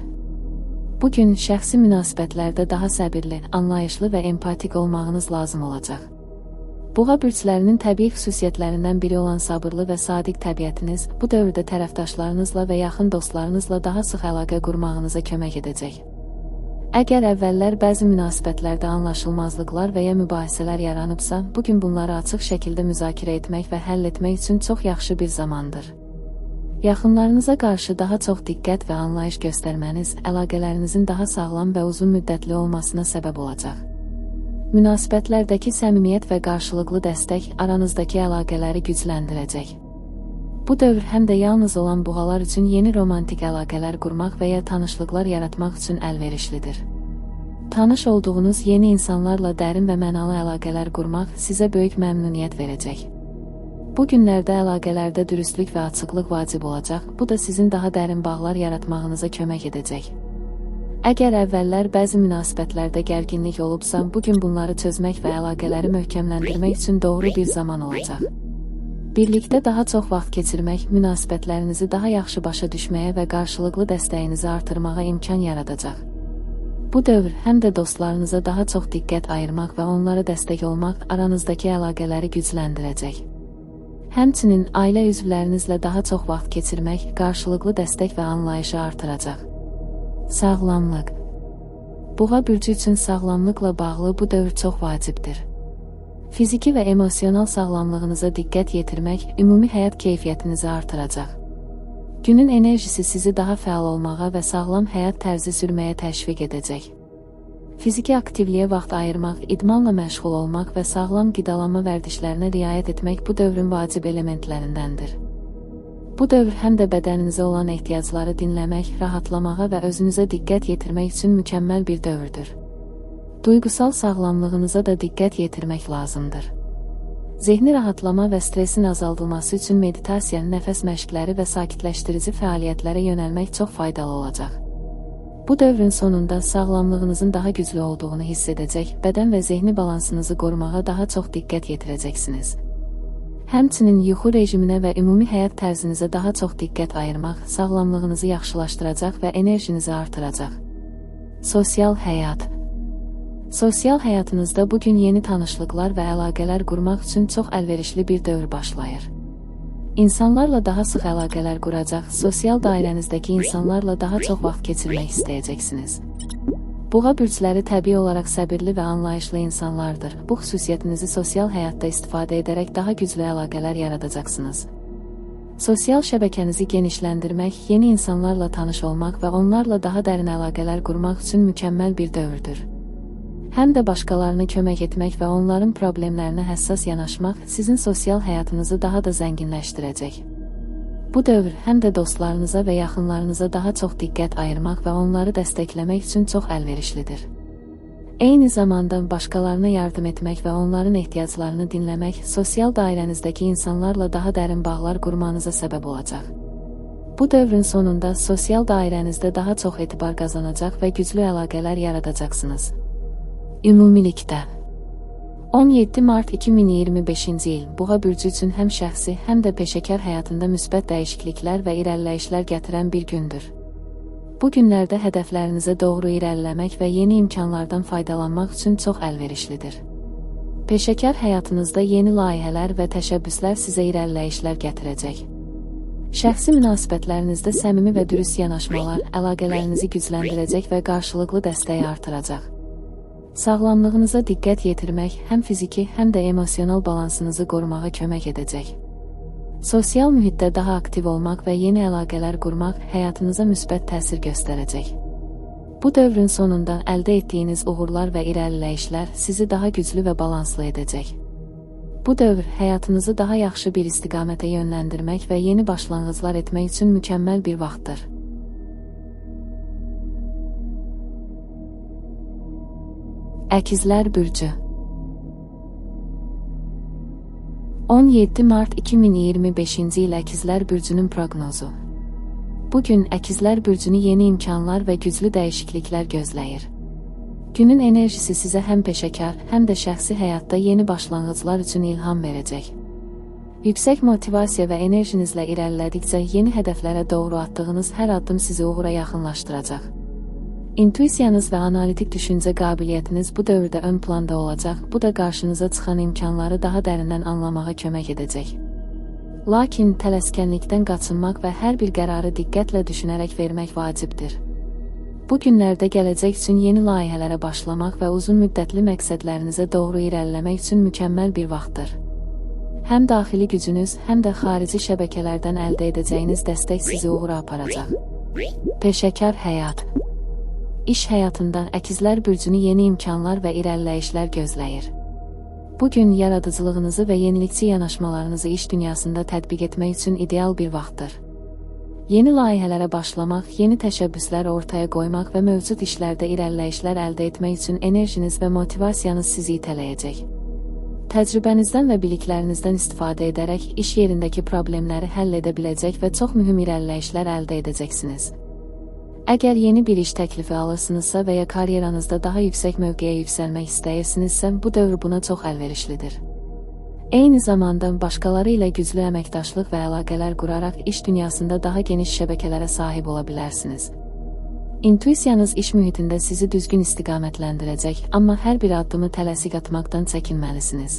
Bu gün şəxsi münasibətlərdə daha səbirli, anlayışlı və empatik olmağınız lazım olacaq. Boğa bürclərinin təbii xüsusiyyətlərindən biri olan sabırlı və sadiq təbiətiniz bu dövrdə tərəfdaşlarınızla və yaxın dostlarınızla daha sıx əlaqə qurmağınıza kömək edəcək. Əgər əvvəllər bəzi münasibətlərdə anlaşılmazlıqlar və ya mübahisələr yaranıbsa, bu gün bunları açıq şəkildə müzakirə etmək və həll etmək üçün çox yaxşı bir zamandır. Yaxınlarınıza qarşı daha çox diqqət və anlayış göstərməniz əlaqələrinizin daha sağlam və uzun müddətli olmasına səbəb olacaq. Münasibətlərdəki səmimiyyət və qarşılıqlı dəstək aranızdakı əlaqələri gücləndirəcək. Bu dövr həm də yalnız olan boğalar üçün yeni romantik əlaqələr qurmaq və ya tanışlıqlar yaratmaq üçün əlverişlidir. Tanış olduğunuz yeni insanlarla dərin və mənalı əlaqələr qurmaq sizə böyük məmnuniyyət verəcək. Bu günlərdə əlaqələrdə dürüstlük və açıqlıq vacib olacaq, bu da sizin daha dərin bağlar yaratmağınıza kömək edəcək. Əgər əvvəllər bəzi münasibətlərdə gərginlik olubsa, bu gün bunları çözmək və əlaqələri möhkəmləndirmək üçün doğru bir zaman olacaq. Birlikdə daha çox vaxt keçirmək, münasibətlərinizi daha yaxşı başa düşməyə və qarşılıqlı dəstəyinizi artırmağa imkan yaradacaq. Bu dövr həm də dostlarınıza daha çox diqqət ayırmaq və onlara dəstək olmaq aranızdakı əlaqələri gücləndirəcək. Həmçinin ailə üzvlərinizlə daha çox vaxt keçirmək qarşılıqlı dəstək və anlayışı artıracaq. Sağlamlıq. Boğa bürcü üçün sağlamlıqla bağlı bu dövr çox vacibdir. Fiziki və emosional sağlamlığınıza diqqət yetirmək ümumi həyat keyfiyyətinizi artıracaq. Günün enerjisi sizi daha fəal olmağa və sağlam həyat tərzi sürməyə təşviq edəcək. Fiziki aktivliyə vaxt ayırmaq, idmanla məşğul olmaq və sağlam qidalanma vərdişlərinə riayət etmək bu dövrün vacib elementlərindəndir. Bu dövr həm də bədəninizə olan ehtiyacları dinləmək, rahatlamağa və özünüzə diqqət yetirmək üçün mükəmməl bir dövrdür. Duyğusal sağlamlığınıza da diqqət yetirmək lazımdır. Zehni rahatlama və stresin azaldılması üçün meditasiya, nəfəs məşqləri və sakitləşdirici fəaliyyətlərə yönəlmək çox faydalı olacaq. Bu dövrün sonunda sağlamlığınızın daha güclü olduğunu hiss edəcək, bədən və zehni balansınızı qorumağa daha çox diqqət yetirəcəksiniz. Həmçinin yuxu rejiminə və ümumi həyat tərzinizə daha çox diqqət ayırmaq sağlamlığınızı yaxşılaşdıracaq və enerjinizi artıracaq. Sosial həyat. Sosial həyatınızda bu gün yeni tanışlıqlar və əlaqələr qurmaq üçün çox əlverişli bir dövr başlayır. İnsanlarla daha sıx əlaqələr quracaq, sosial dairənizdəki insanlarla daha çox vaxt keçirmək istəyəcəksiniz. Boğa bürcləri təbii olaraq səbirli və anlayışlı insanlardır. Bu xüsusiyyətinizi sosial həyatda istifadə edərək daha güclü əlaqələr yaradacaqsınız. Sosial şəbəkənizi genişləndirmək, yeni insanlarla tanış olmaq və onlarla daha dərin əlaqələr qurmaq üçün mükəmməl bir dövrdür. Həm də başqalarına kömək etmək və onların problemlərinə həssas yanaşmaq sizin sosial həyatınızı daha da zənginləşdirəcək. Bu dövr həm də dostlarınıza və yaxınlarınıza daha çox diqqət ayırmaq və onları dəstəkləmək üçün çox əlverişlidir. Eyni zamanda başqalarına yardım etmək və onların ehtiyaclarını dinləmək sosial dairənizdəki insanlarla daha dərin bağlar qurmanıza səbəb olacaq. Bu dövrün sonunda sosial dairənizdə daha çox etibar qazanacaq və güclü əlaqələr yaradacaqsınız. Ümumilikdə 17 mart 2025-ci il Boğa bürcü üçün həm şəxsi, həm də peşəkar həyatında müsbət dəyişikliklər və irəliləyişlər gətirən bir gündür. Bu günlərdə hədəflərinizə doğru irəliləmək və yeni imkanlardan faydalanmaq üçün çox əlverişlidir. Peşəkar həyatınızda yeni layihələr və təşəbbüslər sizə irəliləyişlər gətirəcək. Şəxsi münasibətlərinizdə səmimi və dürüst yanaşmalar əlaqələrinizi gücləndirəcək və qarşılıqlı dəstəyi artıracaq. Sağlamlığınıza diqqət yetirmək həm fiziki, həm də emosional balansınızı qorumağa kömək edəcək. Sosial mühitdə daha aktiv olmaq və yeni əlaqələr qurmaq həyatınıza müsbət təsir göstərəcək. Bu dövrün sonunda əldə etdiyiniz uğurlar və irəliləyişlər sizi daha güclü və balanslı edəcək. Bu dövr həyatınızı daha yaxşı bir istiqamətə yönləndirmək və yeni başlanğıclar etmək üçün mükəmməl bir vaxtdır. Əkizlər bürcü 17 mart 2025-ci il Əkizlər bürcünün proqnozu. Bu gün Əkizlər bürcünü yeni imkanlar və güclü dəyişikliklər gözləyir. Günün enerjisi sizə həm peşəkar, həm də şəxsi həyatda yeni başlanğıclar üçün ilham verəcək. Yüksək motivasiya və enerjinizlə irəlilədikcə yeni hədəflərə doğru atdığınız hər addım sizi uğura yaxınlaşdıracaq. İntuisiyanız və analitik düşüncə qabiliyyətiniz bu dövrdə ön planda olacaq, bu da qarşınıza çıxan imkanları daha dərindən anlamağa kömək edəcək. Lakin tələskənlikdən qaçınmaq və hər bir qərarı diqqətlə düşünərək vermək vacibdir. Bu günlərdə gələcək üçün yeni layihələrə başlamaq və uzun müddətli məqsədlərinizə doğru irəliləmək üçün mükəmməl bir vaxtdır. Həm daxili gücünüz, həm də xarici şəbəkələrdən əldə edəcəyiniz dəstək sizi uğura aparacaq. Peşəkar həyat. İş həyatında Əkizlər bürcünü yeni imkanlar və irəliləyişlər gözləyir. Bu gün yaradıcılığınızı və yenilikçi yanaşmalarınızı iş dünyasında tətbiq etmək üçün ideal bir vaxtdır. Yeni layihələrə başlamaq, yeni təşəbbüslər ortaya qoymaq və mövcud işlərdə irəliləyişlər əldə etmək üçün enerjiniz və motivasiyanız sizi itələyəcək. Təcrübənizdən və biliklərinizdən istifadə edərək iş yerindəki problemləri həll edə biləcək və çox mühüm irəliləyişlər əldə edəcəksiniz. Əgər yeni bir iş təklifi alırsınızsa və ya karyeranızda daha yüksək mövqeyə yüksəlmək istəyirsinizsə, bu dövr buna çox əlverişlidir. Eyni zamanda başqaları ilə güclü əməkdaşlıq və əlaqələr quraraq iş dünyasında daha geniş şəbəkələrə sahib ola bilərsiniz. İntuisiyanız iş mühitində sizi düzgün istiqamətləndirəcək, amma hər bir addımı tələsik atmaqdan çəkinməlisiniz.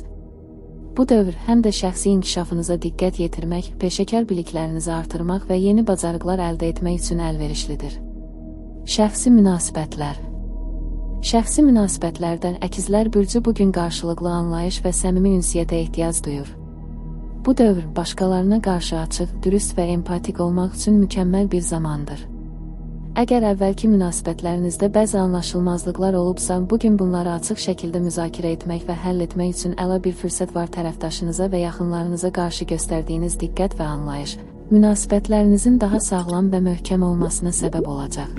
Bu dövr həm də şəxsi inkişafınıza diqqət yetirmək, peşəkar biliklərinizi artırmaq və yeni bacarıqlar əldə etmək üçün əlverişlidir. Şəxsi münasibətlər. Şəxsi münasibətlərdə Əkizlər bürcü bu gün qarşılıqlı anlayış və səmimi ünsiyyətə ehtiyac duyur. Bu dövr başqalarına qarşı açıq, dürüst və empatik olmaq üçün mükəmməl bir zamandır. Əgər əvvəlki münasibətlərinizdə bəzi anlaşılmazlıqlar olubsa, bu gün bunları açıq şəkildə müzakirə etmək və həll etmək üçün əla bir fürsət var. Tərəfdaşınıza və yaxınlarınıza qarşı göstərdiyiniz diqqət və anlayış münasibətlərinizin daha sağlam və möhkəm olmasına səbəb olacaq.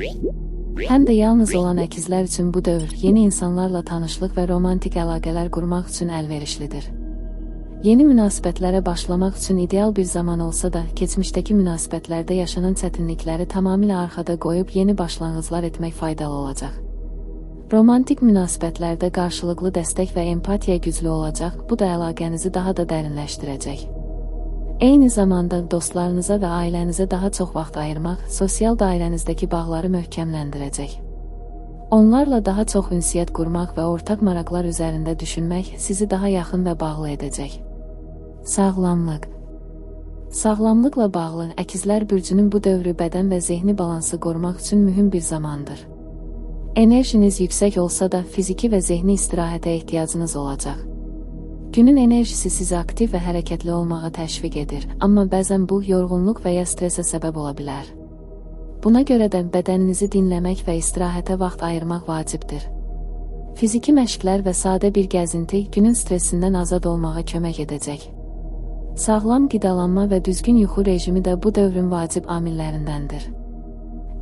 Həm də yalnız olan əkizlər üçün bu dövr yeni insanlarla tanışlıq və romantik əlaqələr qurmaq üçün əlverişlidir. Yeni münasibətlərə başlamaq üçün ideal bir zaman olsa da, keçmişdəki münasibətlərdə yaşanan çətinlikləri tamamilə arxada qoyub yeni başlanğıclar etmək faydalı olacaq. Romantik münasibətlərdə qarşılıqlı dəstək və empatiya güclü olacaq, bu da əlaqənizi daha da dərinləşdirəcək. Eyni zamanda dostlarınıza və ailənizə daha çox vaxt ayırmaq, sosial dairənizdəki bağları möhkəmləndirəcək. Onlarla daha çox ünsiyyət qurmaq və ortaq maraqlar üzərində düşünmək sizi daha yaxın və bağlı edəcək. Sağlamlıq. Sağlamlıqla bağlı Əkizlər bürcünün bu dövrü bədən və zehni balansı qorumaq üçün mühüm bir zamandır. Enerjiniz yüksək olsa da fiziki və zehni istirahətə ehtiyacınız olacaq. Günün enerjisi sizi aktiv və hərəkətli olmağa təşviq edir, amma bəzən bu yorğunluq və ya stressə səbəb ola bilər. Buna görə də bədəninizi dinləmək və istirahətə vaxt ayırmaq vacibdir. Fiziki məşqlər və sadə bir gəzinti günün stresindən azad olmağa kömək edəcək. Sağlam qidalanma və düzgün yuxu rejimi də bu dövrün vacib amillərindəndir.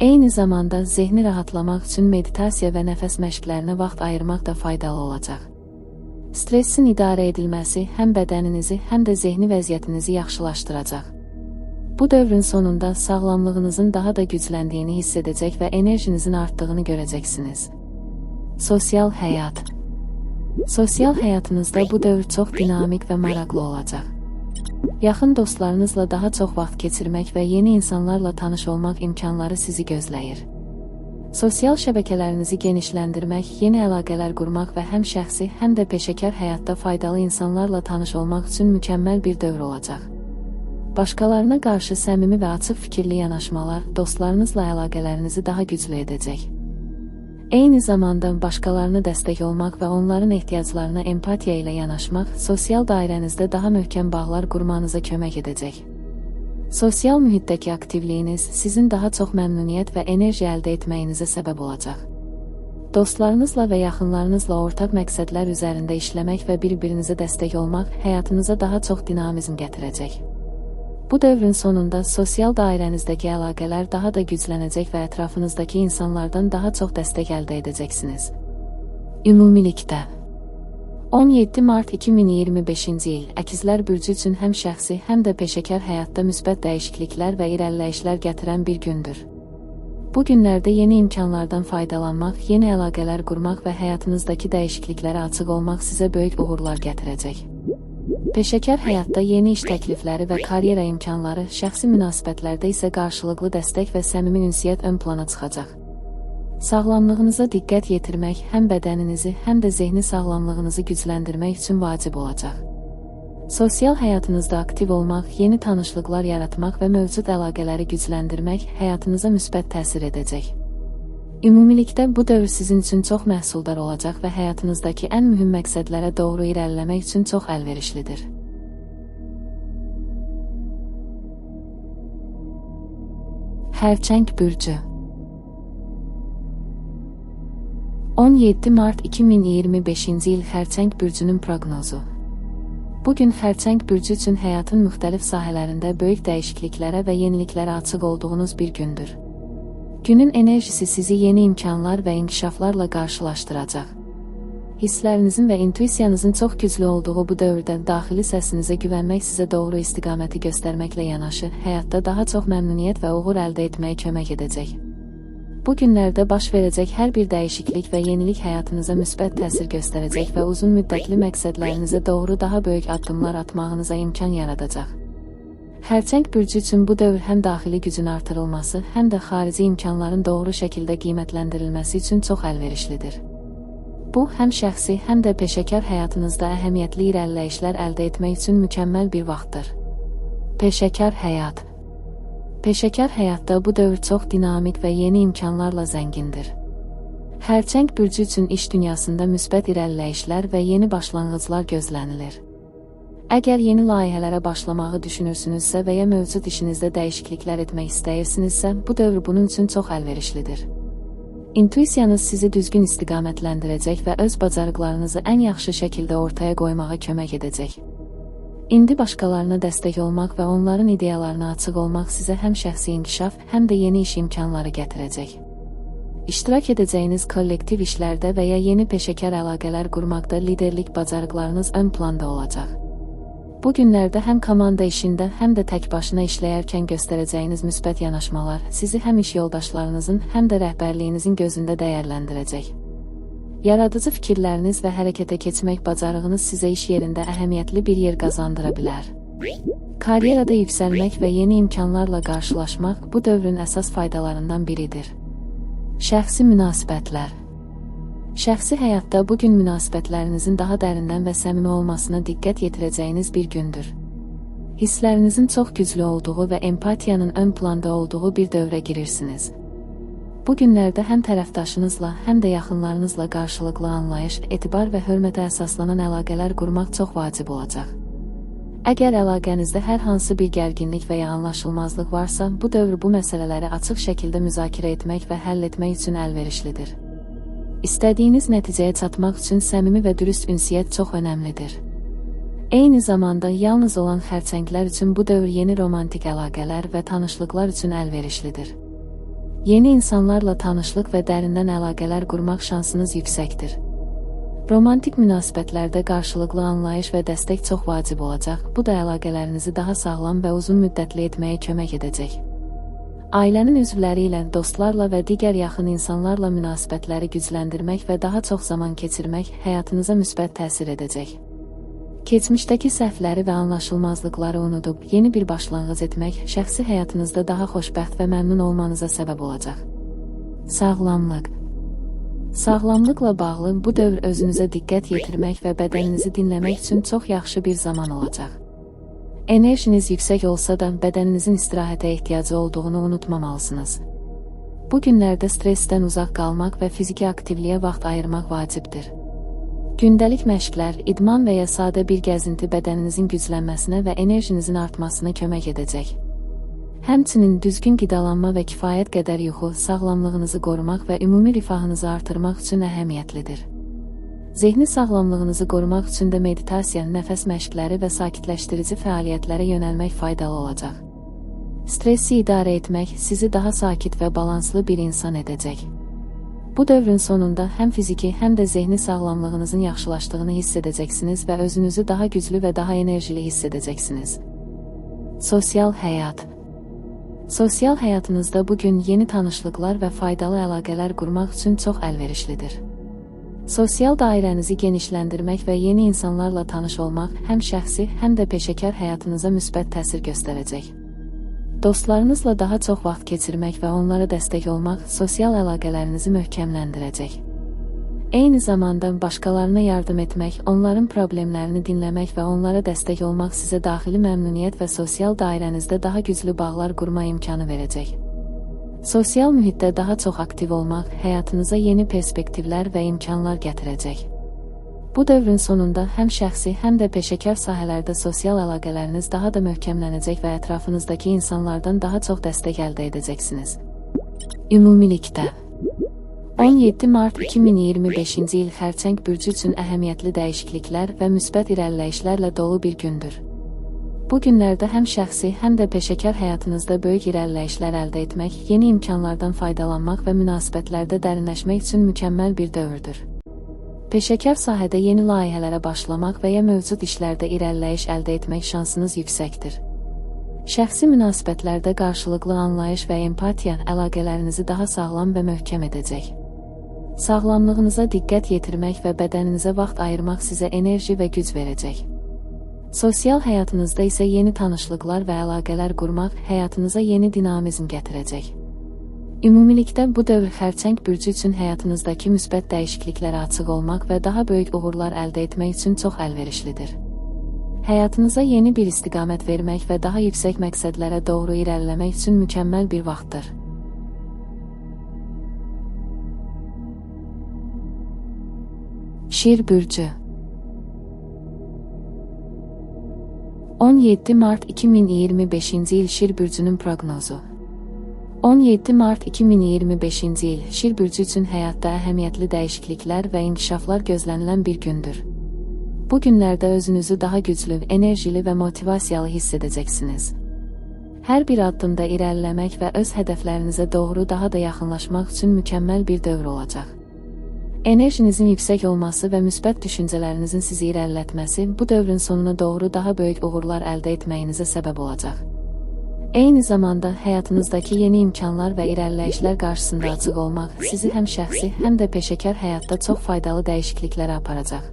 Eyni zamanda zehni rahatlamaq üçün meditasiya və nəfəs məşqlərinə vaxt ayırmaq da faydalı olacaq. Stressin idarə edilməsi həm bədəninizi, həm də zehni vəziyyətinizi yaxşılaşdıracaq. Bu dövrün sonunda sağlamlığınızın daha da gücləndiyini hiss edəcək və enerjinizin artdığını görəcəksiniz. Sosial həyat. Sosial həyatınızda bu dövr çox dinamik və maraqlı olacaq. Yaxın dostlarınızla daha çox vaxt keçirmək və yeni insanlarla tanış olmaq imkanları sizi gözləyir. Sosial şəbəkələrinizi genişləndirmək, yeni əlaqələr qurmaq və həm şəxsi, həm də peşəkar həyatda faydalı insanlarla tanış olmaq üçün mükəmməl bir dövr olacaq. Başqalarına qarşı səmimi və açıq fikirli yanaşmalar dostlarınızla əlaqələrinizi daha güclü edəcək. Eyni zamanda başqalarına dəstək olmaq və onların ehtiyaclarına empatiya ilə yanaşmaq sosial dairənizdə daha möhkəm bağlar qurmanıza kömək edəcək. Sosial mühitdəki aktivliyiniz sizin daha çox məmnuniyyət və enerji əldə etməyinizə səbəb olacaq. Dostlarınızla və yaxınlarınızla ortaq məqsədlər üzərində işləmək və bir-birinizə dəstək olmaq həyatınıza daha çox dinamizm gətirəcək. Bu dövrün sonunda sosial dairənizdəki əlaqələr daha da güclənəcək və ətrafınızdakı insanlardan daha çox dəstək əldə edəcəksiniz. Ümumilikdə 17 mart 2025-ci il Əkizlər bürcü üçün həm şəxsi, həm də peşəkar həyatda müsbət dəyişikliklər və irəliləyişlər gətirən bir gündür. Bu günlərdə yeni imkanlardan faydalanmaq, yeni əlaqələr qurmaq və həyatınızdakı dəyişikliklərə açıq olmaq sizə böyük uğurlar gətirəcək. Peşəkar həyatda yeni iş təklifləri və karyera imkanları, şəxsi münasibətlərdə isə qarşılıqlı dəstək və səmimi ünsiyyət ön plana çıxacaq. Sağlamlığınıza diqqət yetirmək həm bədəninizi, həm də zehni sağlamlığınızı gücləndirmək üçün vacib olacaq. Sosial həyatınızda aktiv olmaq, yeni tanışlıqlar yaratmaq və mövcud əlaqələri gücləndirmək həyatınıza müsbət təsir edəcək. Ümumilikdə bu dövr sizin üçün çox məhsuldar olacaq və həyatınızdakı ən mühüm məqsədlərə doğru irəliləmək üçün çox əlverişlidir. Xərçəng bürcü. 17 mart 2025-ci il Xərçəng bürcünün proqnozu. Bu gün Xərçəng bürcü üçün həyatın müxtəlif sahələrində böyük dəyişikliklərə və yeniliklərə açıq olduğunuz bir gündür. Günün enerjisi sizi yeni imkanlar və inkişaflarla qarşılaşdıracaq. Hisslərinizin və intuisiyanızın çox güclü olduğu bu dövrdə daxili səsinizə güvənmək sizə doğru istiqaməti göstərməklə yanaşı, həyatda daha çox məmnuniyyət və uğur əldə etməyə kömək edəcək. Bu günlərdə baş verəcək hər bir dəyişiklik və yenilik həyatınıza müsbət təsir göstərəcək və uzun müddətli məqsədlərinizə doğru daha böyük addımlar atmağınıza imkan yaradacaq. Xərçəng bürcü üçün bu dövr həm daxili gücün artırılması, həm də xarici imkanların doğru şəkildə qiymətləndirilməsi üçün çox əlverişlidir. Bu, həm şəxsi, həm də peşəkar həyatınızda əhəmiyyətli irəliləyişlər əldə etmək üçün mükəmməl bir vaxtdır. Peşəkar həyat. Peşəkar həyatda bu dövr çox dinamik və yeni imkanlarla zəngindir. Xərçəng bürcü üçün iş dünyasında müsbət irəliləyişlər və yeni başlanğıclar gözlənilir. Əgər yeni layihələrə başlamağı düşünürsünüzsə və ya mövcud işinizdə dəyişikliklər etmək istəyirsinizsə, bu dövr bunun üçün çox əlverişlidir. İntuisiyanız sizi düzgün istiqamətləndirəcək və öz bacarıqlarınızı ən yaxşı şəkildə ortaya qoymağa kömək edəcək. İndi başqalarına dəstək olmaq və onların ideyalarına açıq olmaq sizə həm şəxsi inkişaf, həm də yeni iş imkanları gətirəcək. İştirak edəcəyiniz kollektiv işlərdə və ya yeni peşəkar əlaqələr qurmaqda liderlik bacarıqlarınız ön planda olacaq. Bu günlərdə həm komanda işində, həm də tək başına işləyərkən göstərəcəyiniz müsbət yanaşmalar sizi həm iş yoldaşlarınızın, həm də rəhbərliyinizin gözündə dəyərləndirəcək. Yaradıcı fikirləriniz və hərəkətə keçmək bacarığınız sizə iş yerində əhəmiyyətli bir yer qazandıra bilər. Karyerada yüksəlmək və yeni imkanlarla qarşılaşmaq bu dövrün əsas faydalarından biridir. Şəxsi münasibətlər. Şəxsi həyatda bu gün münasibətlərinizin daha dərindən və səmimi olmasına diqqət yetirəcəyiniz bir gündür. Hisslərinizin çox güclü olduğu və empatiyanın ön planda olduğu bir dövrə girirsiniz. Bu günlərdə həm tərəfdaşınızla, həm də yaxınlarınızla qarşılıqlı anlayış, etibar və hörmətə əsaslanan əlaqələr qurmaq çox vacib olacaq. Əgər əlaqənizdə hər hansı bir gərginlik və ya anlaşılmazlıq varsa, bu dövr bu məsələləri açıq şəkildə müzakirə etmək və həll etmək üçün əlverişlidir. İstədiyiniz nəticəyə çatmaq üçün səmimi və dürüst ünsiyyət çox önəmlidir. Eyni zamanda yalnız olan xərçənglər üçün bu dövr yeni romantik əlaqələr və tanışlıqlar üçün əlverişlidir. Yeni insanlarla tanışlıq və dərindən əlaqələr qurmaq şansınız yüksəkdir. Romantik münasibətlərdə qarşılıqlı anlayış və dəstək çox vacib olacaq, bu da əlaqələrinizi daha sağlam və uzun müddətli etməyə kömək edəcək. Ailənin üzvləri ilə, dostlarla və digər yaxın insanlarla münasibətləri gücləndirmək və daha çox zaman keçirmək həyatınıza müsbət təsir edəcək. Keçmişdəki səhvləri və anlaşılmazlıqları unudub yeni bir başlanğıc etmək şəxsi həyatınızda daha xoşbəxt və məmnun olmanıza səbəb olacaq. Sağlamlıq. Sağlamlıqla bağlı bu dövr özünüzə diqqət yetirmək və bədəninizi dinləmək üçün çox yaxşı bir zaman olacaq. Enerjiniz yüksək olsa da bədəninizin istirahətə ehtiyacı olduğunu unutmamalısınız. Bu günlərdə stressdən uzaq qalmaq və fiziki aktivliyə vaxt ayırmaq vacibdir. Gündəlik məşqlər, idman və ya sadə bir gəzinti bədəninizin güclənməsinə və enerjinizin artmasına kömək edəcək. Həmçinin düzgün qidalanma və kifayət qədər yuxu, sağlamlığınızı qorumaq və ümumi rifahınızı artırmaq üçün əhəmiyyətlidir. Zehni sağlamlığınızı qorumaq üçün də meditasiya, nəfəs məşqləri və sakitləşdirici fəaliyyətlərə yönəlmək faydalı olacaq. Stressi idarə etmək sizi daha sakit və balanslı bir insan edəcək. Bu dövrün sonunda həm fiziki, həm də zehni sağlamlığınızın yaxşılaşdığını hiss edəcəksiniz və özünüzü daha güclü və daha enerjili hiss edəcəksiniz. Sosial həyat. Sosial həyatınızda bu gün yeni tanışlıqlar və faydalı əlaqələr qurmaq üçün çox əlverişlidir. Sosial dairənizi genişləndirmək və yeni insanlarla tanış olmaq həm şəxsi, həm də peşəkar həyatınıza müsbət təsir göstərəcək. Dostlarınızla daha çox vaxt keçirmək və onlara dəstək olmaq sosial əlaqələrinizi möhkəmləndirəcək. Eyni zamanda başqalarına yardım etmək, onların problemlərini dinləmək və onlara dəstək olmaq sizə daxili məmnuniyyət və sosial dairənizdə daha güclü bağlar qurma imkanı verəcək. Sosial mühitdə daha çox aktiv olmaq həyatınıza yeni perspektivlər və imkanlar gətirəcək. Bu dövrün sonunda həm şəxsi, həm də peşəkar sahələrdə sosial əlaqələriniz daha da möhkəmlənəcək və ətrafınızdakı insanlardan daha çox dəstək əldə edəcəksiniz. Ümumilikdə 17 mart 2025-ci il Xərçəng bürcü üçün əhəmiyyətli dəyişikliklər və müsbət irəliləyişlərlə dolu bir gündür. Bu günlərdə həm şəxsi, həm də peşəkar həyatınızda böyük irəliləyişlər əldə etmək, yeni imkanlardan faydalanmaq və münasibətlərdə dərinləşmək üçün mükəmməl bir dövrdür. Peşəkar sahədə yeni layihələrə başlamaq və ya mövcud işlərdə irəliləyiş əldə etmək şansınız yüksəkdir. Şəxsi münasibətlərdə qarşılıqlı anlayış və empatiya əlaqələrinizi daha sağlam və möhkəm edəcək. Sağlamlığınıza diqqət yetirmək və bədəninizə vaxt ayırmaq sizə enerji və güc verəcək. Sosial həyatınızda isə yeni tanışlıqlar və əlaqələr qurmaq həyatınıza yeni dinamizm gətirəcək. Ümumilikdə bu dövr Xərçəng bürcü üçün həyatınızdakı müsbət dəyişikliklərə açıq olmaq və daha böyük uğurlar əldə etmək üçün çox əlverişlidir. Həyatınıza yeni bir istiqamət vermək və daha yüksək məqsədlərə doğru irəliləmək üçün mükəmməl bir vaxtdır. Şir bürcü 17 mart 2025-ci il Şir bürcünün proqnozu. 17 mart 2025-ci il Şir bürcü üçün həyatda əhəmiyyətli dəyişikliklər və inkişaflar gözlənilən bir gündür. Bu günlərdə özünüzü daha güclü, enerjili və motivasiyalı hiss edəcəksiniz. Hər bir addımda irəliləmək və öz hədəflərinizə doğru daha da yaxınlaşmaq üçün mükəmməl bir dövr olacaq. Enerjinizin yüksək olması və müsbət düşüncələrinizin sizi irəlilətməsi bu dövrün sonuna doğru daha böyük uğurlar əldə etməyinizə səbəb olacaq. Eyni zamanda həyatınızdakı yeni imkanlar və irəliləyişlər qarşısında açıq olmaq sizi həm şəxsi, həm də peşəkar həyatda çox faydalı dəyişikliklərə aparacaq.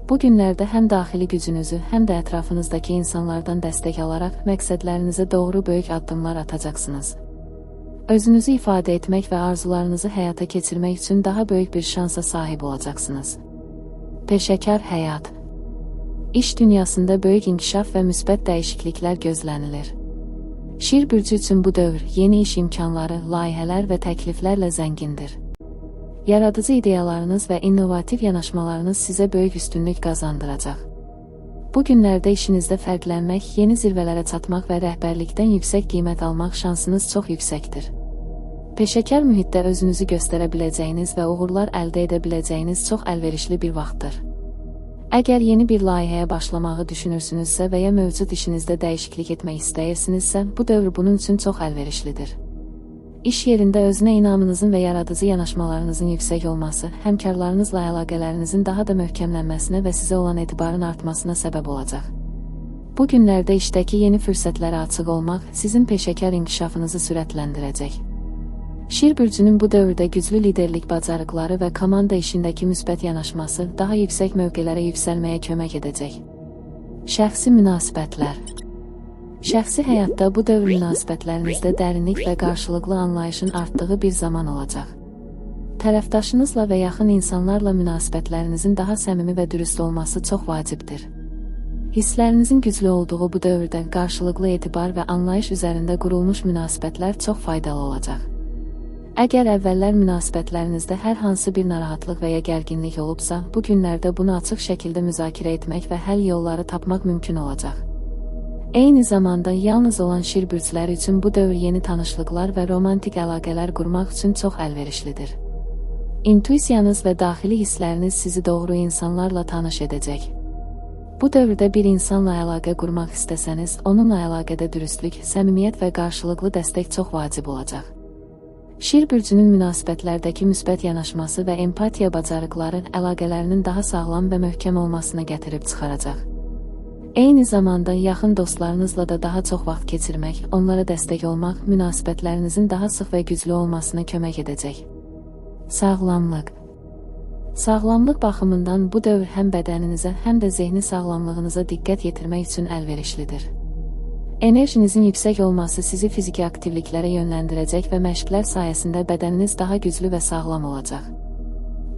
Bu günlərdə həm daxili gücünüzü, həm də ətrafınızdakı insanlardan dəstək alaraq məqsədlərinizə doğru böyük addımlar atacaqsınız. Özünüzü ifadə etmək və arzularınızı həyata keçirmək üçün daha böyük bir şansa sahib olacaqsınız. Peşəkar həyat. İş dünyasında böyük inkişaf və müsbət dəyişikliklər gözlənilir. Şir bürcü üçün bu dövr yeni iş imkanları, layihələr və təkliflərlə zəngindir. Yaradıcı ideyalarınız və innovativ yanaşmalarınız sizə böyük üstünlük qazandıracaq. Bu günlərdə işinizdə fərqlənmək, yeni zirvələrə çatmaq və rəhbərlikdən yüksək qiymət almaq şansınız çox yüksəkdir. Peşəkar mühitdə özünüzü göstərə biləcəyiniz və uğurlar əldə edə biləcəyiniz çox əlverişli bir vaxtdır. Əgər yeni bir layihəyə başlamağı düşünürsünüzsə və ya mövcud işinizdə dəyişiklik etmək istəyirsinizsə, bu dövr bunun üçün çox əlverişlidir. İş yerində özünə inamınızın və yaradıcı yanaşmalarınızın yüksək olması, həmkarlarınızla əlaqələrinizin daha da möhkəmlənməsinə və sizə olan etibarın artmasına səbəb olacaq. Bu günlərdə işdəki yeni fürsətlərə açıq olmaq sizin peşəkar inkişafınızı sürətləndirəcək. Şir bürcünün bu dövrdə güclü liderlik bacarıqları və komanda işindəki müsbət yanaşması daha yüksək mövqelərə yüksəlməyə kömək edəcək. Şəxsi münasibətlər. Şəxsi həyatda bu dövr münasibətlərinizdə dərinlik və qarşılıqlı anlayışın artdığı bir zaman olacaq. Tərəfdaşınızla və yaxın insanlarla münasibətlərinizin daha səmimi və dürüst olması çox vacibdir. Hisslərinizin güclü olduğu bu dövrdə qarşılıqlı etibar və anlayış üzərində qurulmuş münasibətlər çox faydalı olacaq. Əgər əvvəllər münasibətlərinizdə hər hansı bir narahatlıq və ya gərginlik olubsa, bu günlərdə bunu açıq şəkildə müzakirə etmək və həll yolları tapmaq mümkün olacaq. Eyni zamanda yalnız olan şir bürcləri üçün bu dövr yeni tanışlıqlar və romantik əlaqələr qurmaq üçün çox əlverişlidir. İntuisiyanız və daxili hissləriniz sizi doğru insanlarla tanış edəcək. Bu dövrdə bir insanla əlaqə qurmaq istəsəniz, onunla əlaqədə dürüstlük, səmimiyyət və qarşılıqlı dəstək çox vacib olacaq. Şir bürcünün münasibətlərdəki müsbət yanaşması və empatiya bacarıqları əlaqələrinin daha sağlam və möhkəm olmasına gətirib çıxaracaq. Eyni zamanda yaxın dostlarınızla da daha çox vaxt keçirmək, onlara dəstək olmaq, münasibətlərinizin daha sıx və güclü olmasına kömək edəcək. Sağlamlıq. Sağlamlıq baxımından bu dövr həm bədəninizə, həm də zehni sağlamlığınıza diqqət yetirmək üçün əlverişlidir. Enerjinizin yüksək olması sizi fiziki aktivliklərə yönləndirəcək və məşqlər sayəsində bədəniniz daha güclü və sağlam olacaq.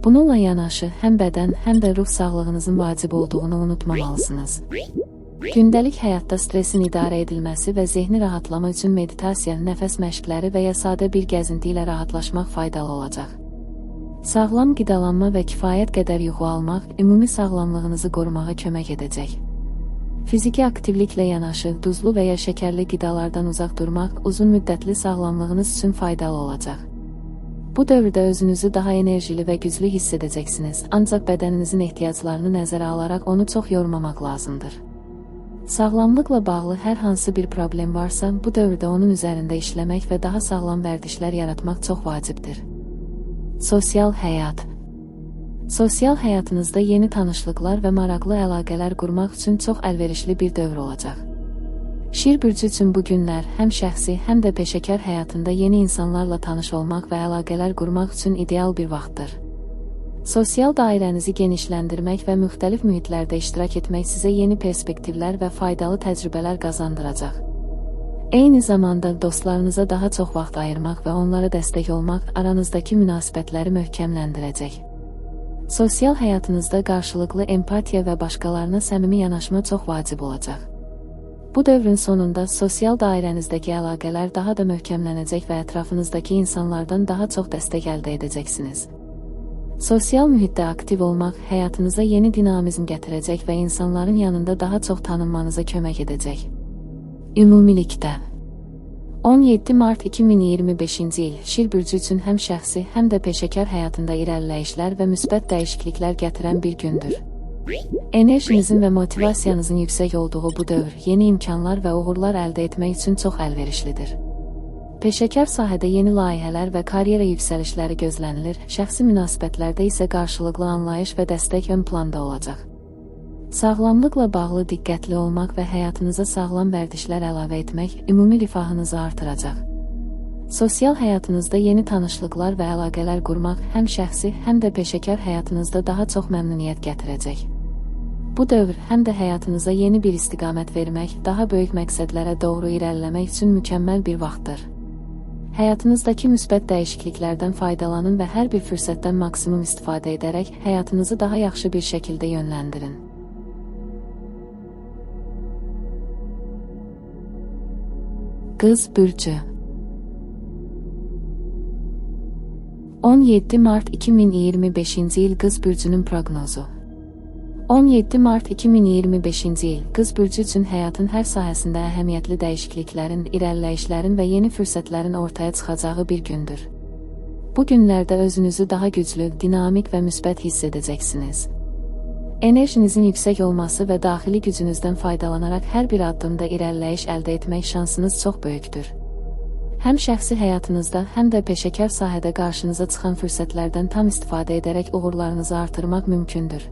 Bununla yanaşı, həm bədən, həm də ruh sağlığınızın vacib olduğunu unutmamalısınız. Gündəlik həyatda stresin idarə edilməsi və zehni rahatlama üçün meditasiya, nəfəs məşqləri və ya sadə bir gəzinti ilə rahatlaşmaq faydalı olacaq. Sağlam qidalanma və kifayət qədər yuxu almaq ümumi sağlamlığınızı qorumağa kömək edəcək. Fiziki aktivliklə yanaşı, duzlu və ya şəkərli qidalardan uzaq durmaq uzun müddətli sağlamlığınız üçün faydalı olacaq. Bu dövrdə özünüzü daha enerjili və güclü hiss edəcəksiniz, ancaq bədəninizin ehtiyaclarını nəzərə alaraq onu çox yormamaq lazımdır. Sağlamlıqla bağlı hər hansı bir problem varsa, bu dövrdə onun üzərində işləmək və daha sağlam vərdişlər yaratmaq çox vacibdir. Sosial həyat. Sosial həyatınızda yeni tanışlıqlar və maraqlı əlaqələr qurmaq üçün çox əlverişli bir dövr olacaq. Şir bürcü üçün bu günlər həm şəxsi, həm də peşəkar həyatında yeni insanlarla tanış olmaq və əlaqələr qurmaq üçün ideal bir vaxtdır. Sosial dairənizi genişləndirmək və müxtəlif mühitlərdə iştirak etmək sizə yeni perspektivlər və faydalı təcrübələr qazandıracaq. Eyni zamanda dostlarınıza daha çox vaxt ayırmaq və onlara dəstək olmaq aranızdakı münasibətləri möhkəmləndirəcək. Sosial həyatınızda qarşılıqlı empatiya və başqalarına səmimi yanaşma çox vacib olacaq. Bu dövrün sonunda sosial dairənizdəki əlaqələr daha da möhkəmlənəcək və ətrafınızdakı insanlardan daha çox dəstək əldə edəcəksiniz. Sosial mühitdə aktiv olmaq həyatınıza yeni dinamizm gətirəcək və insanların yanında daha çox tanınmanıza kömək edəcək. Ümumilikdə 17 Mart 2025-ci il Şir bürcü üçün həm şəxsi, həm də peşəkar həyatında irəliləyişlər və müsbət dəyişikliklər gətirən bir gündür. Enerjinizin və motivasiyanızın yüksək olduğu bu dövr yeni imkanlar və uğurlar əldə etmək üçün çox əlverişlidir. Peşəkar sahədə yeni layihələr və karyera yüksəlişləri gözlənilir, şəxsi münasibətlərdə isə qarşılıqlı anlayış və dəstək ön planda olacaq. Sağlamlıqla bağlı diqqətli olmaq və həyatınıza sağlam vərdişlər əlavə etmək ümumi rifahınızı artıracaq. Sosial həyatınızda yeni tanışlıqlar və əlaqələr qurmaq həm şəxsi, həm də peşəkar həyatınızda daha çox məmnuniyyət gətirəcək. Bu dövr həm də həyatınıza yeni bir istiqamət vermək, daha böyük məqsədlərə doğru irəliləmək üçün mükəmməl bir vaxtdır. Həyatınızdakı müsbət dəyişikliklərdən faydalanın və hər bir fürsətdən maksimum istifadə edərək həyatınızı daha yaxşı bir şəkildə yönləndirin. Qız bürcü. 17 Mart 2025-ci il Qız bürcünün proqnozu. 17 Mart 2025-ci il Qız bürcü üçün həyatın hər sahəsində əhəmiyyətli dəyişikliklərin, irəliləyişlərin və yeni fürsətlərin ortaya çıxacağı bir gündür. Bu günlərdə özünüzü daha güclü, dinamik və müsbət hiss edəcəksiniz. Enerjinizin yüksək olması və daxili gücünüzdən faydalanaraq hər bir addımda irəliləyiş əldə etmək şansınız çox böyükdür. Həm şəxsi həyatınızda, həm də peşəkar sahədə qarşınıza çıxan fürsətlərdən tam istifadə edərək uğurlarınızı artırmaq mümkündür.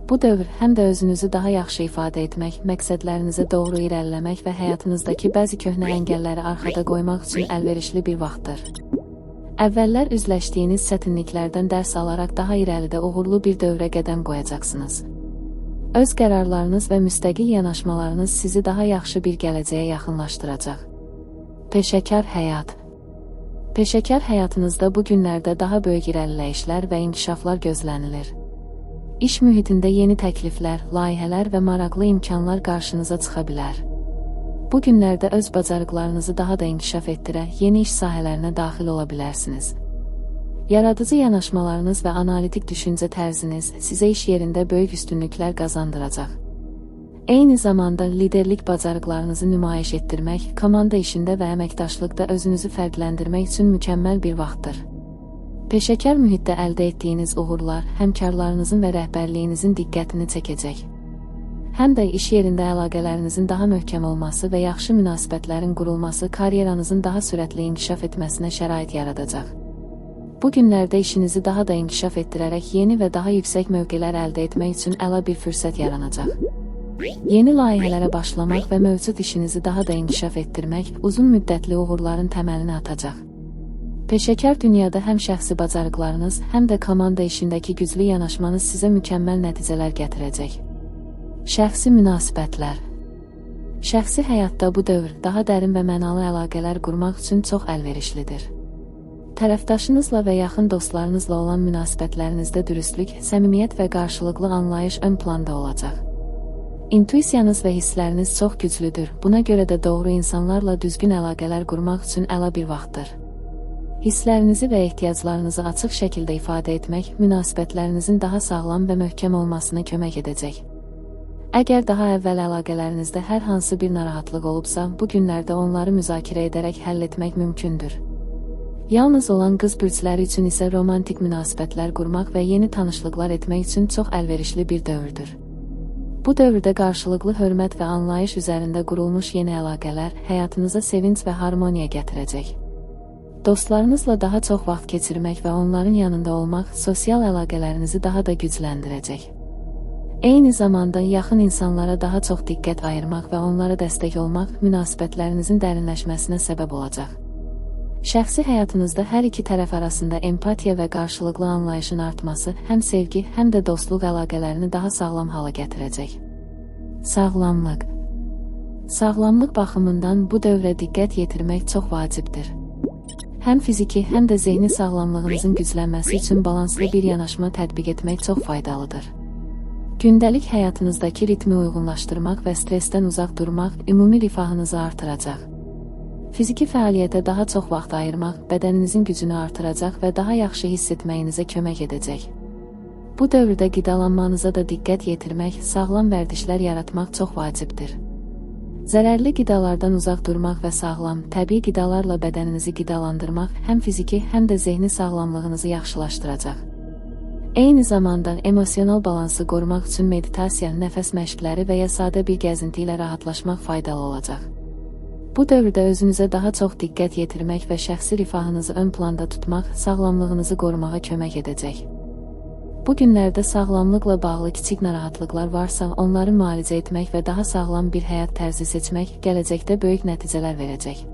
Bu dövr həm də özünüzü daha yaxşı ifadə etmək, məqsədlərinizə doğru irəliləmək və həyatınızdakı bəzi köhnə əngəlləri arxada qoymaq üçün əlverişli bir vaxtdır. Əvvəllər üzləşdiyiniz çətinliklərdən dərs alaraq daha irəlidə uğurlu bir dövrə qədəm qoyacaqsınız. Öz qərarlarınız və müstəqil yanaşmalarınız sizi daha yaxşı bir gələcəyə yaxınlaşdıracaq. Peşəkar həyat. Peşəkar həyatınızda bu günlərdə daha böyük irəliləyişlər və inkişaflar gözlənilir. İş mühitində yeni təkliflər, layihələr və maraqlı imkanlar qarşınıza çıxa bilər. Bu günlərdə öz bacarıqlarınızı daha da inkişaf etdirə, yeni iş sahələrinə daxil ola bilərsiniz. Yaradıcı yanaşmalarınız və analitik düşüncə tərziniz sizə iş yerində böyük üstünlüklər qazandıracaq. Eyni zamanda liderlik bacarıqlarınızı nümayiş etdirmək, komanda işində və əməkdaşlıqda özünüzü fərqləndirmək üçün mükəmməl bir vaxtdır. Peşəkar mühitdə əldə etdiyiniz uğurlar həmkarlarınızın və rəhbərliyinizin diqqətini çəkəcək. Həm də iş yerində əlaqələrinizin daha möhkəm olması və yaxşı münasibətlərin qurulması karyeranızın daha sürətli inkişaf etməsinə şərait yaradacaq. Bu günlərdə işinizi daha da inkişaf etdirərək yeni və daha yüksək mövqelər əldə etmək üçün əla bir fürsət yaranacaq. Yeni layihələrə başlamaq və mövcud işinizi daha da inkişaf etdirmək uzun müddətli uğurların təməlini atacaq. Peşəkar dünyada həm şəxsi bacarıqlarınız, həm də komanda işindəki güclü yanaşmanız sizə mükəmməl nəticələr gətirəcək. Şəxsi münasibətlər. Şəxsi həyatda bu dövr daha dərin və mənalı əlaqələr qurmaq üçün çox əlverişlidir. Tərəfdaşınızla və yaxın dostlarınızla olan münasibətlərinizdə dürüstlük, səmimiyyət və qarşılıqlı anlayış ön planda olacaq. İntuisiyanız və hissləriniz çox güclüdür, buna görə də doğru insanlarla düzgün əlaqələr qurmaq üçün əla bir vaxtdır. Hisslərinizi və ehtiyaclarınızı açıq şəkildə ifadə etmək münasibətlərinizin daha sağlam və möhkəm olmasına kömək edəcək. Əgər daha əvvəl əlaqələrinizdə hər hansı bir narahatlıq olubsa, bu günlərdə onları müzakirə edərək həll etmək mümkündür. Yalnız olan qız bürcləri üçün isə romantik münasibətlər qurmaq və yeni tanışlıqlar etmək üçün çox əlverişli bir dövrdür. Bu dövrdə qarşılıqlı hörmət və anlayış üzərində qurulmuş yeni əlaqələr həyatınıza sevinc və harmoniya gətirəcək. Dostlarınızla daha çox vaxt keçirmək və onların yanında olmaq sosial əlaqələrinizi daha da gücləndirəcək. Eyni zamanda yaxın insanlara daha çox diqqət ayırmaq və onlara dəstək olmaq münasibətlərinizin dərinləşməsinə səbəb olacaq. Şəxsi həyatınızda hər iki tərəf arasında empatiya və qarşılıqlı anlayışın artması həm sevgi, həm də dostluq əlaqələrini daha sağlam hala gətirəcək. Sağlamlıq. Sağlamlıq baxımından bu dövrə diqqət yetirmək çox vacibdir. Həm fiziki, həm də zehni sağlamlığınızın güclənməsi üçün balanslı bir yanaşma tətbiq etmək çox faydalıdır. Gündəlik həyatınızdakı ritmi uyğunlaşdırmaq və stressdən uzaq durmaq ümumi rifahınızı artıracaq. Fiziki fəaliyyətə daha çox vaxt ayırmaq bədəninizin gücünü artıracaq və daha yaxşı hiss etməyinizə kömək edəcək. Bu dövrdə qidalanmanıza da diqqət yetirmək, sağlam vərdişlər yaratmaq çox vacibdir. Zərərli qidalardan uzaq durmaq və sağlam, təbii qidalarla bədəninizi qidalandırmaq həm fiziki, həm də zehni sağlamlığınızı yaxşılaşdıracaq. Eyni zamanda emosional balansı qorumaq üçün meditasiya, nəfəs məşqləri və ya sadə bir gəzinti ilə rahatlaşmaq faydalı olacaq. Bu dövrdə özünüzə daha çox diqqət yetirmək və şəxsi rifahınızı ön planda tutmaq sağlamlığınızı qorumağa kömək edəcək. Bu günlərdə sağlamlıqla bağlı kiçik narahatlıqlar varsa, onları müalicə etmək və daha sağlam bir həyat tərzi seçmək gələcəkdə böyük nəticələr verəcək.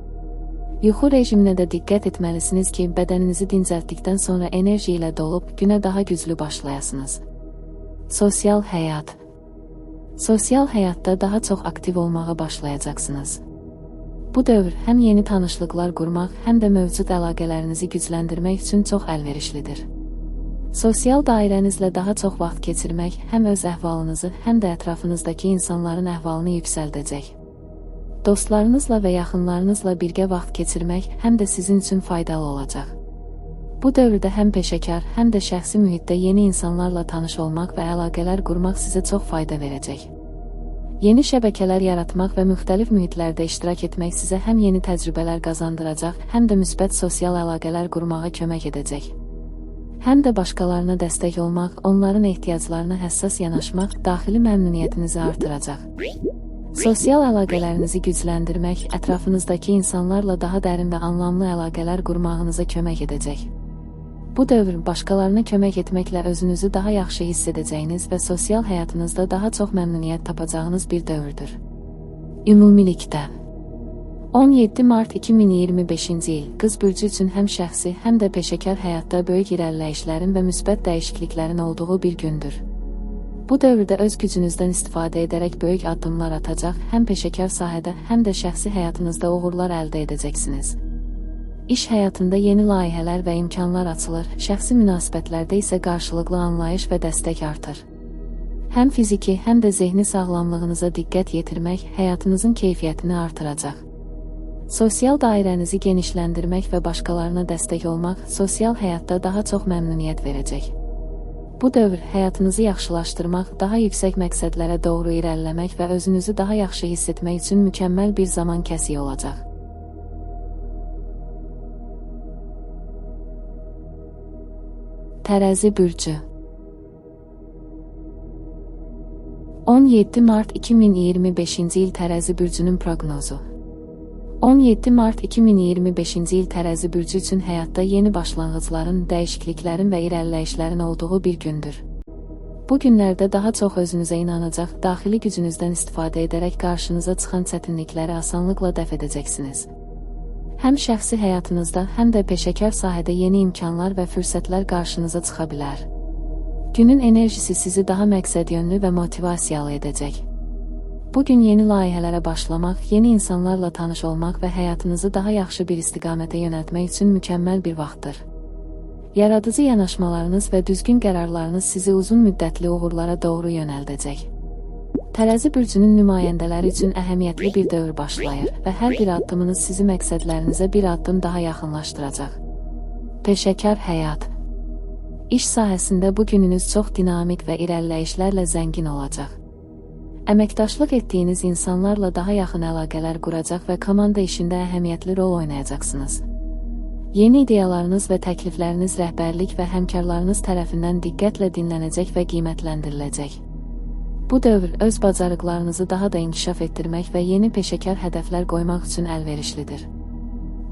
Yuxu rejiminə də diqqət etməlisiniz ki, bədəninizi dincəltdikdən sonra enerji ilə dolub günə daha güclü başlayasınız. Sosial həyat. Sosial həyatda daha çox aktiv olmağa başlayacaqsınız. Bu dövr həm yeni tanışlıqlar qurmaq, həm də mövcud əlaqələrinizi gücləndirmək üçün çox əlverişlidir. Sosial dairənizlə daha çox vaxt keçirmək həm öz əhvalınızı, həm də ətrafınızdakı insanların əhvalını yüksəldəcək. Dostlarınızla və yaxınlarınızla birgə vaxt keçirmək həm də sizin üçün faydalı olacaq. Bu dövrdə həm peşəkar, həm də şəxsi mühitdə yeni insanlarla tanış olmaq və əlaqələr qurmaq sizə çox fayda verəcək. Yeni şəbəkələr yaratmaq və müxtəlif mühitlərdə iştirak etmək sizə həm yeni təcrübələr qazandıracaq, həm də müsbət sosial əlaqələr qurmağa kömək edəcək. Həm də başqalarına dəstək olmaq, onların ehtiyaclarına həssas yanaşmaq daxili məmnuniyyətinizi artıracaq. Sosial əlaqələrinizi gücləndirmək, ətrafınızdakı insanlarla daha dərin və anlamlı əlaqələr qurmağınıza kömək edəcək. Bu dövr başqalarına kömək etməklə özünüzü daha yaxşı hiss edəcəyiniz və sosial həyatınızda daha çox məmnuniyyət tapacağınız bir dövrdür. Ümumilikdə 17 mart 2025-ci il Qız bürcü üçün həm şəxsi, həm də peşəkar həyatda böyük irəliləyişlərin və müsbət dəyişikliklərin olduğu bir gündür. Bu dövrdə öz gücünüzdən istifadə edərək böyük addımlar atacaq, həm peşəkar sahədə, həm də şəxsi həyatınızda uğurlar əldə edəcəksiniz. İş həyatında yeni layihələr və imkanlar açılır, şəxsi münasibətlərdə isə qarşılıqlı anlayış və dəstək artır. Həm fiziki, həm də zehni sağlamlığınıza diqqət yetirmək həyatınızın keyfiyyətini artıracaq. Sosial dairənizi genişləndirmək və başqalarına dəstək olmaq sosial həyatda daha çox məmnuniyyət verəcək. Bu dövr həyatınızı yaxşılaşdırmaq, daha yüksək məqsədlərə doğru irəliləmək və özünüzü daha yaxşı hiss etmək üçün mükəmməl bir zaman kəsiyi olacaq. Tərəzi bürcü. 17 mart 2025-ci il Tərəzi bürcünün proqnozu. 17 mart 2025-ci il Tərəzi bürcü üçün həyatda yeni başlanğıcların, dəyişikliklərin və irəliləyişlərin olduğu bir gündür. Bu günlərdə daha çox özünüzə inanacaq, daxili gücünüzdən istifadə edərək qarşınıza çıxan çətinlikləri asanlıqla dəf edəcəksiniz. Həm şəxsi həyatınızda, həm də peşəkar sahədə yeni imkanlar və fürsətlər qarşınıza çıxa bilər. Günün enerjisi sizi daha məqsədyönlü və motivasiyalı edəcək. Bu gün yeni layihələrə başlamaq, yeni insanlarla tanış olmaq və həyatınızı daha yaxşı bir istiqamətə yönəltmək üçün mükəmməl bir vaxtdır. Yaradıcı yanaşmalarınız və düzgün qərarlarınız sizi uzun müddətli uğurlara doğru yönəldəcək. Tərəzi bürcünün nümayəndələri üçün əhəmiyyətli bir dövr başlayır və hər bir addımınız sizi məqsədlərinizə bir addım daha yaxınlaşdıracaq. Peşəkar həyat. İş sahəsində bu gününüz çox dinamik və irəliləyişlərlə zəngin olacaq. Əməkdaşlıq etdiyiniz insanlarla daha yaxın əlaqələr quracaq və komanda işində əhəmiyyətli rol oynayacaqsınız. Yeni ideyalarınız və təklifləriniz rəhbərlik və həmkarlarınız tərəfindən diqqətlə dinlənəcək və qiymətləndiriləcək. Bu dövr öz bacarıqlarınızı daha da inkişaf etdirmək və yeni peşəkar hədəflər qoymaq üçün əlverişlidir.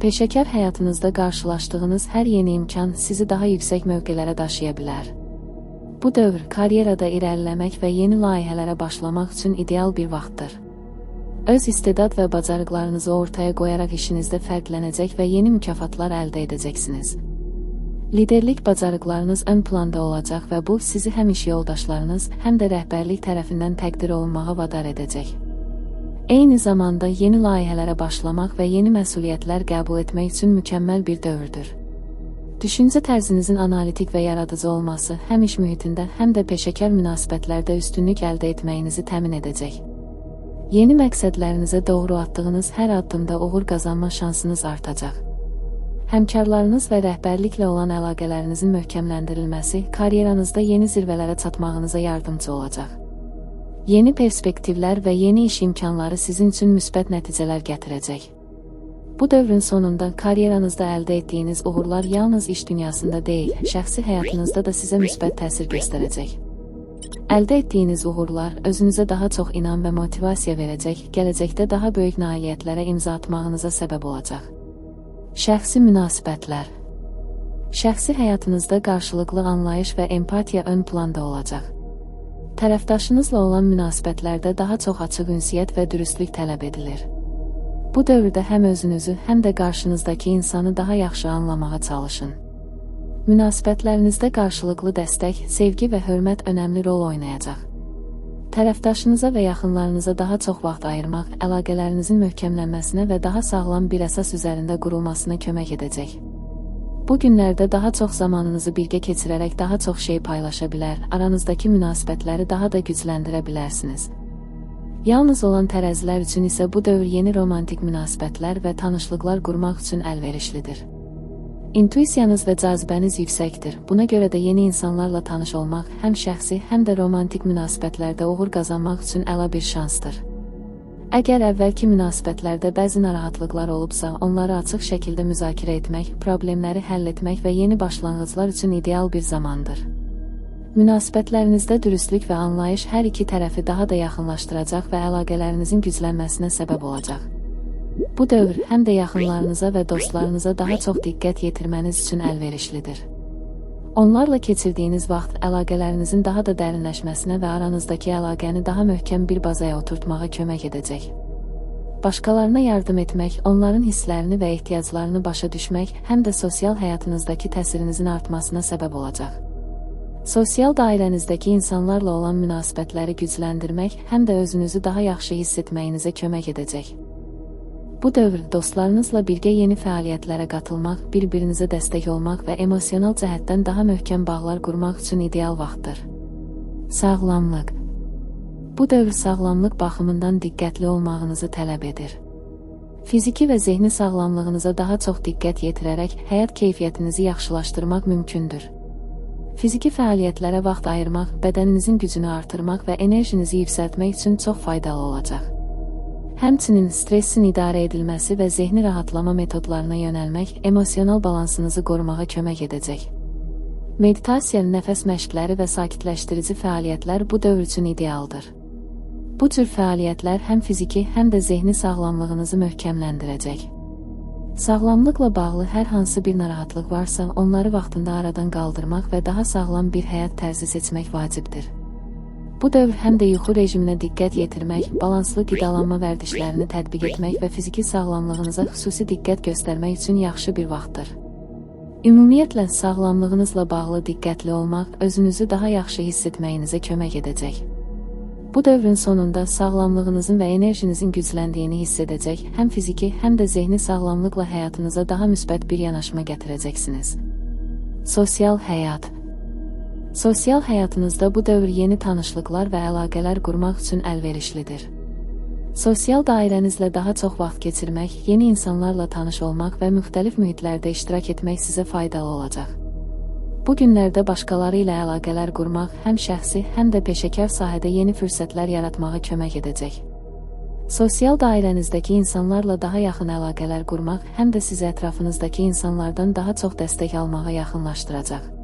Peşəkar həyatınızda qarşılaşdığınız hər yeni imkan sizi daha yüksək mövqelərə daşıya bilər. Bu dövr karyerada irəliləmək və yeni layihələrə başlamaq üçün ideal bir vaxtdır. Öz istedad və bacarıqlarınızı ortaya qoyaraq işinizdə fərqlənəcək və yeni mükafatlar əldə edəcəksiniz. Liderlik bacarıqlarınız ön planda olacaq və bu sizi həm iş yoldaşlarınız, həm də rəhbərlik tərəfindən təqdir olunmağa vadar edəcək. Eyni zamanda yeni layihələrə başlamaq və yeni məsuliyyətlər qəbul etmək üçün mükəmməl bir dövrdür. Düşüncə tərzinizin analitik və yaradıcı olması həm iş mühitində, həm də peşəkar münasibətlərdə üstünlük əldə etməyinizi təmin edəcək. Yeni məqsədlərinizə doğru atdığınız hər addımda uğur qazanma şansınız artacaq. Həmkarlarınız və rəhbərliklə olan əlaqələrinizin möhkəmləndirilməsi karyeranızda yeni zirvələrə çatmağınıza yardımcı olacaq. Yeni perspektivlər və yeni iş imkanları sizin üçün müsbət nəticələr gətirəcək. Bu dövrün sonunda karyeranızda əldə etdiyiniz uğurlar yalnız iş dünyasında deyil, şəxsi həyatınızda da sizə müsbət təsir göstərəcək. Əldə etdiyiniz uğurlar özünüzə daha çox inam və motivasiya verəcək, gələcəkdə daha böyük nailiyyətlərə imza atmağınıza səbəb olacaq. Şəxsi münasibətlər. Şəxsi həyatınızda qarşılıqlı anlayış və empatiya ön planda olacaq. Tərəfdaşınızla olan münasibətlərdə daha çox açıq ünsiyyət və dürüstlük tələb edilir. Bu dövrdə həm özünüzü, həm də qarşınızdakı insanı daha yaxşı anlamağa çalışın. Münasibətlərinizdə qarşılıqlı dəstək, sevgi və hörmət önəmli rol oynayacaq. Tərəfdaşınıza və yaxınlarınıza daha çox vaxt ayırmaq, əlaqələrinizin möhkəmlənməsinə və daha sağlam bir əsas üzərində qurulmasına kömək edəcək. Bu günlərdə daha çox zamanınızı birgə keçirərək daha çox şey paylaşa bilər, aranızdakı münasibətləri daha da gücləndirə bilərsiniz. Yalnız olan tərəzilər üçün isə bu dövr yeni romantik münasibətlər və tanışlıqlar qurmaq üçün əlverişlidir. İntuisiyanız və cazibəniz yüksəkdir. Buna görə də yeni insanlarla tanış olmaq, həm şəxsi, həm də romantik münasibətlərdə uğur qazanmaq üçün əla bir şansdır. Əgər əvvəlki münasibətlərdə bəzi narahatlıqlar olubsa, onları açıq şəkildə müzakirə etmək, problemləri həll etmək və yeni başlanğıclar üçün ideal bir zamandır. Münasibətlərinizdə dürüstlük və anlayış hər iki tərəfi daha da yaxınlaşdıracaq və əlaqələrinizin güclənməsinə səbəb olacaq. Bu dövr həm də yaxınlarınıza və dostlarınıza daha çox diqqət yetirməniz üçün əlverişlidir. Onlarla keçirdiyiniz vaxt əlaqələrinizin daha da dərinləşməsinə və aranızdakı əlaqəni daha möhkəm bir bazaya oturtmağa kömək edəcək. Başqalarına yardım etmək, onların hisslərini və ehtiyaclarını başa düşmək həm də sosial həyatınızdakı təsirinizin artmasına səbəb olacaq. Sosial dairənizdəki insanlarla olan münasibətləri gücləndirmək həm də özünüzü daha yaxşı hiss etməyinizə kömək edəcək. Bu dövr dostlarınızla birgə yeni fəaliyyətlərə qatılmaq, bir-birinizə dəstək olmaq və emosional cəhətdən daha möhkəm bağlar qurmaq üçün ideal vaxtdır. Sağlamlıq. Bu dövr sağlamlıq baxımından diqqətli olmağınızı tələb edir. Fiziki və zehni sağlamlığınıza daha çox diqqət yetirərək həyat keyfiyyətinizi yaxşılaşdırmaq mümkündür. Fiziki fəaliyyətlərə vaxt ayırmaq, bədəninizin gücünü artırmaq və enerjinizi yüksəltmək üçün çox faydalı olacaq. Həmçinin stressin idarə edilməsi və zehni rahatlama metodlarına yönəlmək emosional balansınızı qorumağa kömək edəcək. Meditasiya, nəfəs məşqləri və sakitləşdirici fəaliyyətlər bu dövr üçün idealdır. Bu cür fəaliyyətlər həm fiziki, həm də zehni sağlamlığınızı möhkəmləndirəcək. Sağlamlıqla bağlı hər hansı bir narahatlıq varsa, onları vaxtında aradan qaldırmaq və daha sağlam bir həyat tərzi seçmək vacibdir. Bu dövr həm də yuxu rejiminə diqqət yetirmək, balanslı qidalanma vərdişlərini tətbiq etmək və fiziki sağlamlığınıza xüsusi diqqət göstərmək üçün yaxşı bir vaxtdır. Ümumiyyətlə, sağlamlığınızla bağlı diqqətli olmaq, özünüzü daha yaxşı hiss etməyinizə kömək edəcək. Bu dövrün sonunda sağlamlığınızın və enerjinizin gücləndiyini hiss edəcək, həm fiziki, həm də zehni sağlamlıqla həyatınıza daha müsbət bir yanaşma gətirəcəksiniz. Sosial həyat. Sosial həyatınızda bu dövr yeni tanışlıqlar və əlaqələr qurmaq üçün əlverişlidir. Sosial dairənizlə daha çox vaxt keçirmək, yeni insanlarla tanış olmaq və müxtəlif mühitlərdə iştirak etmək sizə faydalı olacaq. Bu günlərdə başqaları ilə əlaqələr qurmaq həm şəxsi, həm də peşəkar sahədə yeni fürsətlər yaratmağa kömək edəcək. Sosial dairənizdəki insanlarla daha yaxın əlaqələr qurmaq həm də sizi ətrafınızdakı insanlardan daha çox dəstək almağa yaxınlaşdıracaq.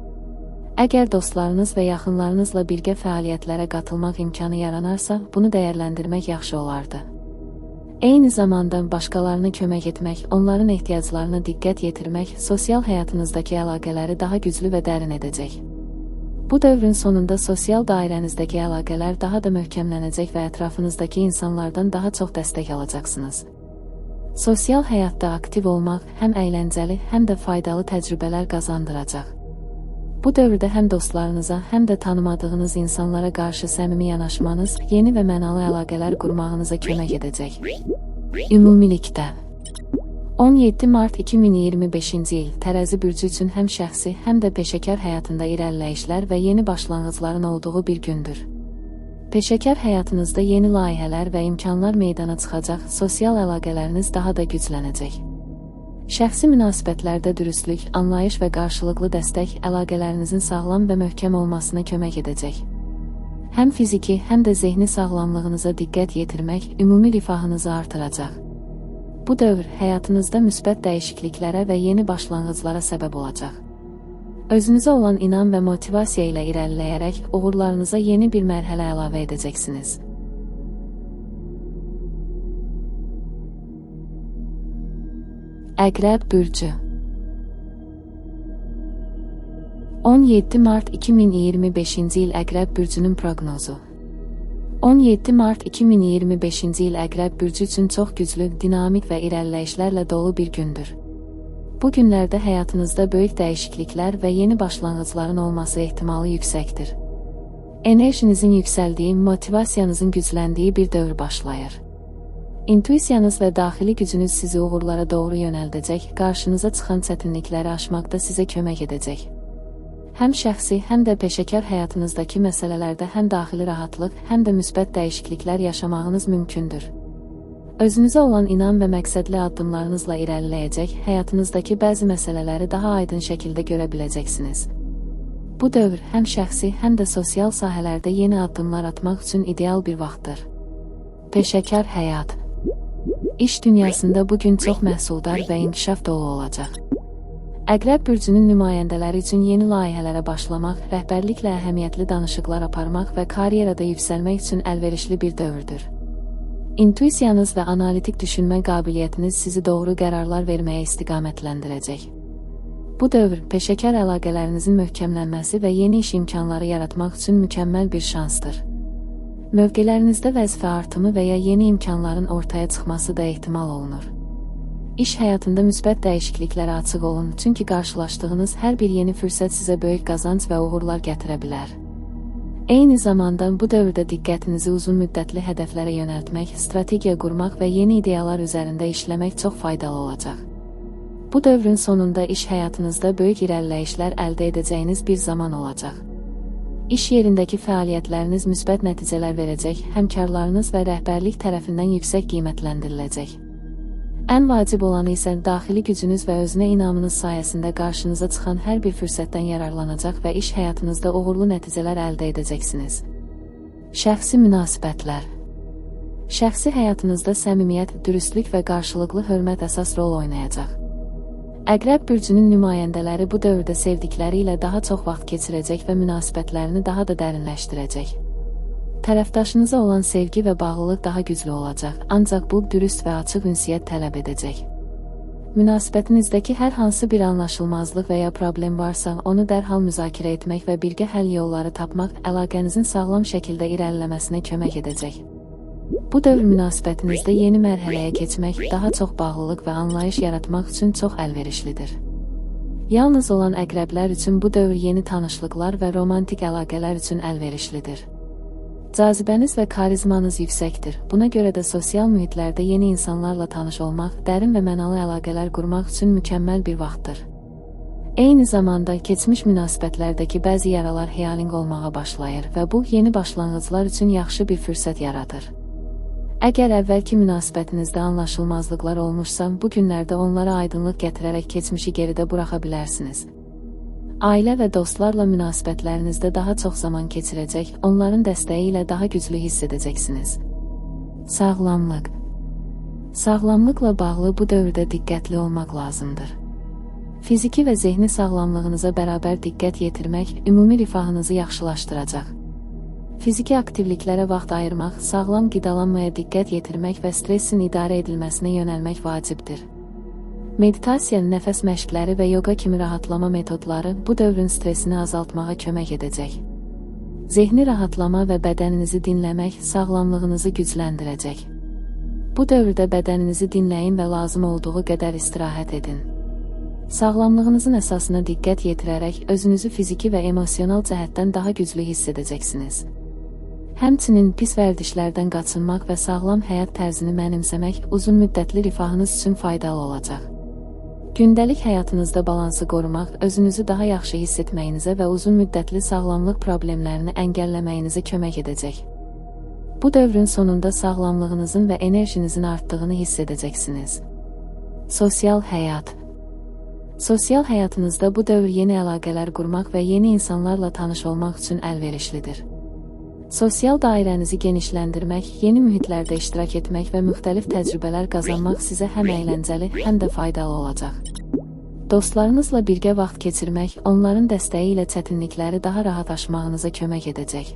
Əgər dostlarınız və yaxınlarınızla birgə fəaliyyətlərə qatılmaq imkanı yaranarsa, bunu dəyərləndirmək yaxşı olardı. Eyni zamanda başqalarına kömək etmək, onların ehtiyaclarına diqqət yetirmək sosial həyatınızdakı əlaqələri daha güclü və dərin edəcək. Bu dövrün sonunda sosial dairənizdəki əlaqələr daha da möhkəmlənəcək və ətrafınızdakı insanlardan daha çox dəstək alacaqsınız. Sosial həyatda aktiv olmaq həm əyləncəli, həm də faydalı təcrübələr qazandıracaq. Bu dövrdə həm dostlarınıza, həm də tanımadığınız insanlara qarşı səmimi yanaşmanız, yeni və mənalı əlaqələr qurmağınıza kömək edəcək. Ümumilikdə 17 mart 2025-ci il Tərəzi bürcü üçün həm şəxsi, həm də peşəkar həyatında irəliləyişlər və yeni başlanğıcların olduğu bir gündür. Peşəkar həyatınızda yeni layihələr və imkanlar meydana çıxacaq, sosial əlaqələriniz daha da güclənəcək. Şəxsi münasibətlərdə dürüstlük, anlayış və qarşılıqlı dəstək əlaqələrinizin sağlam və möhkəm olmasına kömək edəcək. Həm fiziki, həm də zehni sağlamlığınıza diqqət yetirmək ümumi rifahınızı artıracaq. Bu dövr həyatınızda müsbət dəyişikliklərə və yeni başlanğıclara səbəb olacaq. Özünüzə olan inam və motivasiya ilə irəliləyərək uğurlarınıza yeni bir mərhələ əlavə edəcəksiniz. Əqrəb bürcü. 17 Mart 2025-ci il Əqrəb bürcünün proqnozu. 17 Mart 2025-ci il Əqrəb bürcü üçün çox güclü, dinamik və irəliləyişlərlə dolu bir gündür. Bu günlərdə həyatınızda böyük dəyişikliklər və yeni başlanğıcların olması ehtimalı yüksəkdir. Enerjinizin yüksəldiyi, motivasiyanızın gücləndiyi bir dövr başlayır. İntuisiyanız və daxili gücünüz sizi uğurlara doğru yönəldəcək, qarşınıza çıxan çətinlikləri aşmaqda sizə kömək edəcək. Həm şəxsi, həm də peşəkar həyatınızdakı məsələlərdə həm daxili rahatlıq, həm də müsbət dəyişikliklər yaşamağınız mümkündür. Özünüzə olan inam və məqsədli addımlarınızla irəliləyəcək, həyatınızdakı bəzi məsələləri daha aydın şəkildə görə biləcəksiniz. Bu dövr həm şəxsi, həm də sosial sahələrdə yeni addımlar atmaq üçün ideal bir vaxtdır. Peşəkar həyat. İş dünyasında bu gün çox məhsuldar və inkişaf dolu olacaq. Əqrəb bürcünün nümayəndələri üçün yeni layihələrə başlamaq, rəhbərliklə əhəmiyyətli danışıqlar aparmaq və karyerada yüksəlmək üçün əlverişli bir dövrdür. İntuisiyanız və analitik düşünmə qabiliyyətiniz sizi doğru qərarlar verməyə istiqamətləndirəcək. Bu dövr, peşəkar əlaqələrinizin möhkəmlənməsi və yeni iş imkanları yaratmaq üçün mükəmməl bir şansdır. Mövqelərinizdə vəzifə artımı və ya yeni imkanların ortaya çıxması da ehtimal olunur. İş həyatında müsbət dəyişikliklərə açıq olun, çünki qarşılaşdığınız hər bir yeni fürsət sizə böyük qazanc və uğurlar gətirə bilər. Eyni zamanda bu dövrdə diqqətinizi uzun müddətli hədəflərə yönəltmək, strategiya qurmaq və yeni ideyalar üzərində işləmək çox faydalı olacaq. Bu dövrün sonunda iş həyatınızda böyük irəliləyişlər əldə edəcəyiniz bir zaman olacaq. İş yerindəki fəaliyyətləriniz müsbət nəticələr verəcək, həmkarlarınız və rəhbərlik tərəfindən yüksək qiymətləndiriləcək. Ən vacib olanı isə daxili gücünüz və özünə inamınız sayəsində qarşınıza çıxan hər bir fürsətdən yararlanacaq və iş həyatınızda uğurlu nəticələr əldə edəcəksiniz. Şəxsi münasibətlər. Şəxsi həyatınızda səmimiyyət, dürüstlük və qarşılıqlı hörmət əsas rol oynayacaq. Əqrəb bürcünün nümayəndələri bu dövrdə sevdikləri ilə daha çox vaxt keçirəcək və münasibətlərini daha da dərinləşdirəcək. Tərəfdaşınıza olan sevgi və bağlılıq daha güclü olacaq, ancaq bu, dürüst və açıq ünsiyyət tələb edəcək. Münasibətinizdəki hər hansı bir anlaşılmazlıq və ya problem varsa, onu dərhal müzakirə etmək və birgə həll yolları tapmaq əlaqənizin sağlam şəkildə irəliləməsinə kömək edəcək. Bu dövr münasibətinizdə yeni mərhələyə keçmək, daha çox bağlılıq və anlayış yaratmaq üçün çox əlverişlidir. Yalnız olan əqrəblər üçün bu dövr yeni tanışlıqlar və romantik əlaqələr üçün əlverişlidir. Cazibəniz və karizmanız yüksəkdir. Buna görə də sosial mühitlərdə yeni insanlarla tanış olmaq, dərin və mənalı əlaqələr qurmaq üçün mükəmməl bir vaxtdır. Eyni zamanda keçmiş münasibətlərdəki bəzi yaralar healing olmağa başlayır və bu, yeni başlanğıclar üçün yaxşı bir fürsət yaradır. Əgər əvvəlki münasibətinizdə anlaşılmazlıqlar olmuşsa, bu günlərdə onlara aydınlıq gətirərək keçmişi geridə buraxa bilərsiniz. Ailə və dostlarla münasibətlərinizdə daha çox zaman keçirəcək, onların dəstəyi ilə daha güclü hiss edəcəksiniz. Sağlamlıq. Sağlamlıqla bağlı bu dövrdə diqqətli olmaq lazımdır. Fiziki və zehni sağlamlığınıza bərabər diqqət yetirmək ümumi rifahınızı yaxşılaşdıracaq. Fiziki aktivliklərə vaxt ayırmaq, sağlam qidalanmaya diqqət yetirmək və stressin idarə edilməsinə yönəlmək vacibdir. Meditasiya, nəfəs məşqləri və yoga kimi rahatlama metodları bu dövrün stresini azaltmağa kömək edəcək. Zehni rahatlama və bədəninizi dinləmək sağlamlığınızı gücləndirəcək. Bu dövrdə bədəninizi dinləyin və lazım olduğu qədər istirahət edin. Sağlamlığınızın əsasına diqqət yetirərək özünüzü fiziki və emosional cəhətdən daha güclü hiss edəcəksiniz. Həmçinin pis vərdişlərdən qaçınmaq və sağlam həyat tərzini mənimsəmək uzun müddətli rifahınız üçün faydalı olacaq. Gündəlik həyatınızda balansı qorumaq, özünüzü daha yaxşı hiss etməyinizə və uzun müddətli sağlamlıq problemlərini əngəlləməyinizə kömək edəcək. Bu dövrün sonunda sağlamlığınızın və enerjinizin artdığını hiss edəcəksiniz. Sosial həyat. Sosial həyatınızda bu dövr yeni əlaqələr qurmaq və yeni insanlarla tanış olmaq üçün əlverişlidir. Sosial dairənizi genişləndirmək, yeni mühitlərdə iştirak etmək və müxtəlif təcrübələr qazanmaq sizə həm əyləncəli, həm də faydalı olacaq. Dostlarınızla birgə vaxt keçirmək, onların dəstəyi ilə çətinlikləri daha rahat aşmağınıza kömək edəcək.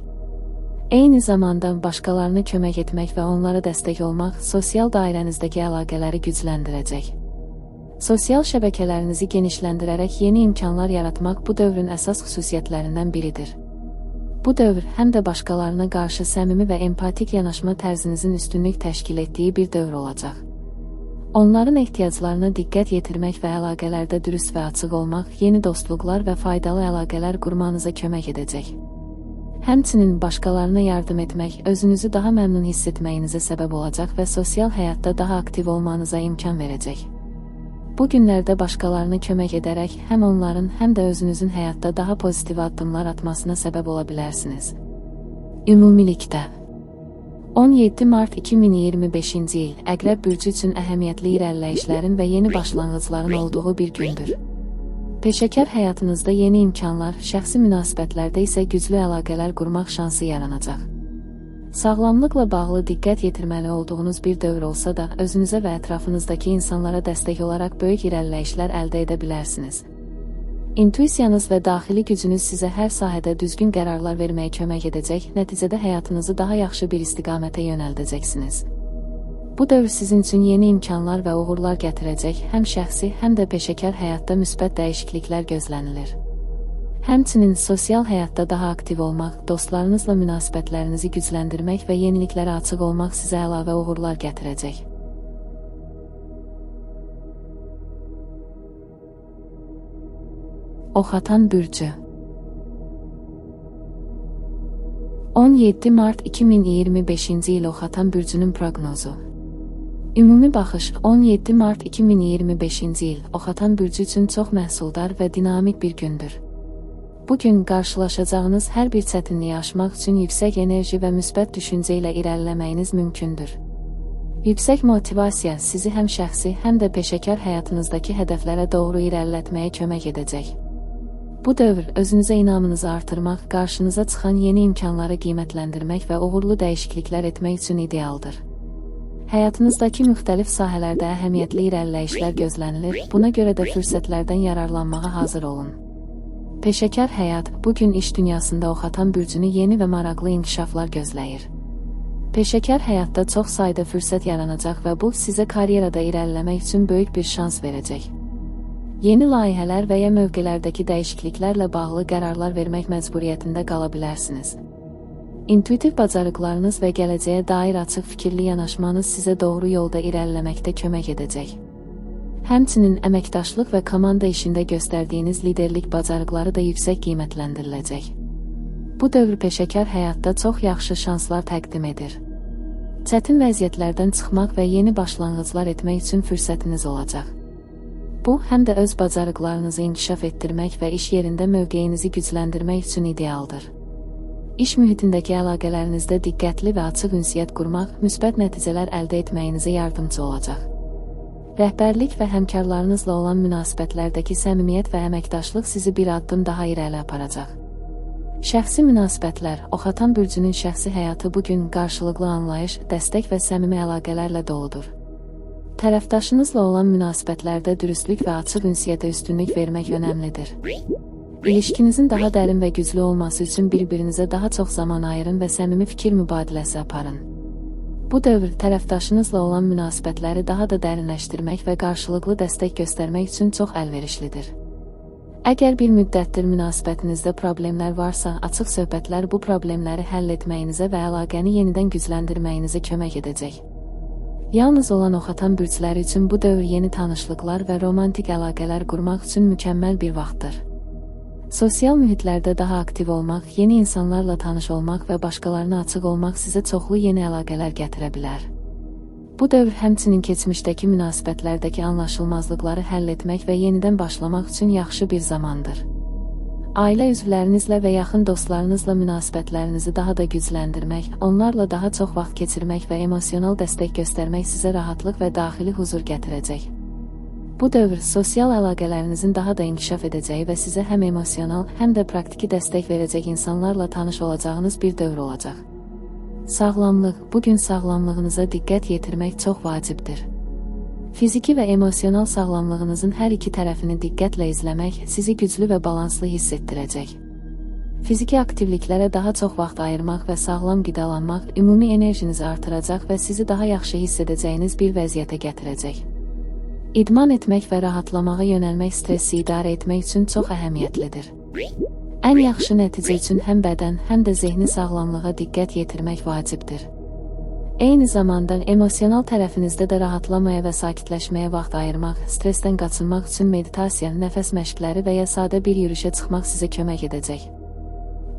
Eyni zamanda başqalarına kömək etmək və onlara dəstək olmaq sosial dairənizdəki əlaqələri gücləndirəcək. Sosial şəbəkələrinizi genişləndirərək yeni imkanlar yaratmaq bu dövrün əsas xüsusiyyətlərindən biridir. Bu dövr həm də başqalarına qarşı səmimi və empatik yanaşma tərzinizin üstünlük təşkil etdiyi bir dövr olacaq. Onların ehtiyaclarına diqqət yetirmək və əlaqələrdə dürüst və açıq olmaq, yeni dostluqlar və faydalı əlaqələr qurmanıza kömək edəcək. Həmçinin başqalarına yardım etmək, özünüzü daha məmnun hiss etməyinizə səbəb olacaq və sosial həyatda daha aktiv olmanıza imkan verəcək. Bu günlərdə başqalarına kömək edərək həm onların, həm də özünüzün həyatda daha pozitiv addımlar atmasına səbəb ola bilərsiniz. Ümumilikdə 17 mart 2025-ci il Əqrəb bürcü üçün əhəmiyyətli irəliləyişlərin və yeni başlanğıcların olduğu bir gündür. Peşəkar həyatınızda yeni imkanlar, şəxsi münasibətlərdə isə güclü əlaqələr qurmaq şansı yaranacaq. Sağlamlıqla bağlı diqqət yetirməli olduğunuz bir dövr olsa da, özünüzə və ətrafınızdakı insanlara dəstək olaraq böyük irəliləyişlər əldə edə bilərsiniz. İntuisiyanız və daxili gücünüz sizə hər sahədə düzgün qərarlar verməyə kömək edəcək, nəticədə həyatınızı daha yaxşı bir istiqamətə yönəldəcəksiniz. Bu dövr sizin üçün yeni imkanlar və uğurlar gətirəcək, həm şəxsi, həm də peşəkar həyatda müsbət dəyişikliklər gözlənilir. Həmçinin sosial həyatda daha aktiv olmaq, dostlarınızla münasibətlərinizi gücləndirmək və yeniliklərə açıq olmaq sizə əlavə uğurlar gətirəcək. Oxatan bürcü 17 mart 2025-ci il Oxatan bürcünün proqnozu. Ümumi baxış 17 mart 2025-ci il Oxatan bürcü üçün çox məhsuldar və dinamik bir gündür. Bu gün qarşılaşacağınız hər bir çətinliyi aşmaq üçün yüksək enerji və müsbət düşüncə ilə irəliləməyiniz mümkündür. Yüksək motivasiya sizi həm şəxsi, həm də peşəkar həyatınızdakı hədəflərə doğru irəlilətməyə kömək edəcək. Bu dövr özünüzə inamınızı artırmaq, qarşınıza çıxan yeni imkanları qiymətləndirmək və uğurlu dəyişikliklər etmək üçün idealdır. Həyatınızdakı müxtəlif sahələrdə əhəmiyyətli irəliləyişlər gözlənilir, buna görə də fürsətlərdən yararlanmağa hazır olun. Peşəkar həyat, bu gün iş dünyasında Oxatan bürcünü yeni və maraqlı inkişaflar gözləyir. Peşəkar həyatda çox sayda fürsət yaranacaq və bu, sizə karyerada irəliləmək üçün böyük bir şans verəcək. Yeni layihələr və ya mövqelərdəki dəyişikliklərlə bağlı qərarlar vermək məcburiyyətində qala bilərsiniz. İntuitiv bacarıqlarınız və gələcəyə dair açıq fikirli yanaşmanız sizə doğru yolda irəliləməkdə kömək edəcək. Həmçinin əməkdaşlıq və komanda işində göstərdiyiniz liderlik bacarıqları da yüksək qiymətləndiriləcək. Bu dövr peşəkar həyatda çox yaxşı şanslar təqdim edir. Çətin vəziyyətlərdən çıxmaq və yeni başlanğıclar etmək üçün fürsətiniz olacaq. Bu, həm də öz bacarıqlarınızı inkişaf etdirmək və iş yerində mövqeyinizi gücləndirmək üçün idealdır. İş mühitindəki əlaqələrinizdə diqqətli və açıq ünsiyyət qurmaq, müsbət nəticələr əldə etməyinizə yardımcı olacaq. Rəhbərlik və həmkarlarınızla olan münasibətlərdəki səmimiyyət və əməkdaşlıq sizi bir addım daha irəli aparacaq. Şəxsi münasibətlər, Oxatan bürcünün şəxsi həyatı bu gün qarşılıqlı anlayış, dəstək və səmimi əlaqələrlə doludur. Tərəfdaşınızla olan münasibətlərdə dürüstlük və açıq ünsiyyətə üstünlük vermək önəmlidir. İlişkinizin daha dərin və güclü olması üçün bir-birinizə daha çox zaman ayırın və səmimi fikir mübadiləsi aparın. Bu dövr tərəfdaşınızla olan münasibətləri daha da dərinləşdirmək və qarşılıqlı dəstək göstərmək üçün çox əlverişlidir. Əgər bir müddətdir münasibətinizdə problemlər varsa, açıq söhbətlər bu problemləri həll etməyinizə və əlaqəni yenidən gücləndirməyinizə kömək edəcək. Yalnız olan Oxatan bürcləri üçün bu dövr yeni tanışlıqlar və romantik əlaqələr qurmaq üçün mükəmməl bir vaxtdır. Sosial mühitlərdə daha aktiv olmaq, yeni insanlarla tanış olmaq və başqalarına açıq olmaq sizə çoxlu yeni əlaqələr gətirə bilər. Bu dövr həmçinin keçmişdəki münasibətlərdəki anlaşılmazlıqları həll etmək və yenidən başlamaq üçün yaxşı bir zamandır. Ailə üzvlərinizlə və yaxın dostlarınızla münasibətlərinizi daha da gücləndirmək, onlarla daha çox vaxt keçirmək və emosional dəstək göstərmək sizə rahatlıq və daxili huzur gətirəcək. Bu dövr sosial əlaqələrinizin daha da inkişaf edəcəyi və sizə həm emosional, həm də praktiki dəstək verəcək insanlarla tanış olacağınız bir dövr olacaq. Sağlamlıq. Bu gün sağlamlığınıza diqqət yetirmək çox vacibdir. Fiziki və emosional sağlamlığınızın hər iki tərəfini diqqətlə izləmək sizi güclü və balanslı hiss etdirəcək. Fiziki aktivliklərə daha çox vaxt ayırmaq və sağlam qidalanmaq ümumi enerjinizi artıracaq və sizi daha yaxşı hiss edəcəyiniz bir vəziyyətə gətirəcək. İdman etmək və rahatlamağa yönəlmək stressi idarə etmək üçün çox əhəmiyyətlidir. Ən yaxşı nəticə üçün həm bədən, həm də zehni sağlamlığa diqqət yetirmək vacibdir. Eyni zamanda emosional tərəfinizdə də rahatlamaya və sakitləşməyə vaxt ayırmaq, stressdən qaçınmaq üçün meditasiya, nəfəs məşqləri və ya sadə bir yürüşə çıxmaq sizə kömək edəcək.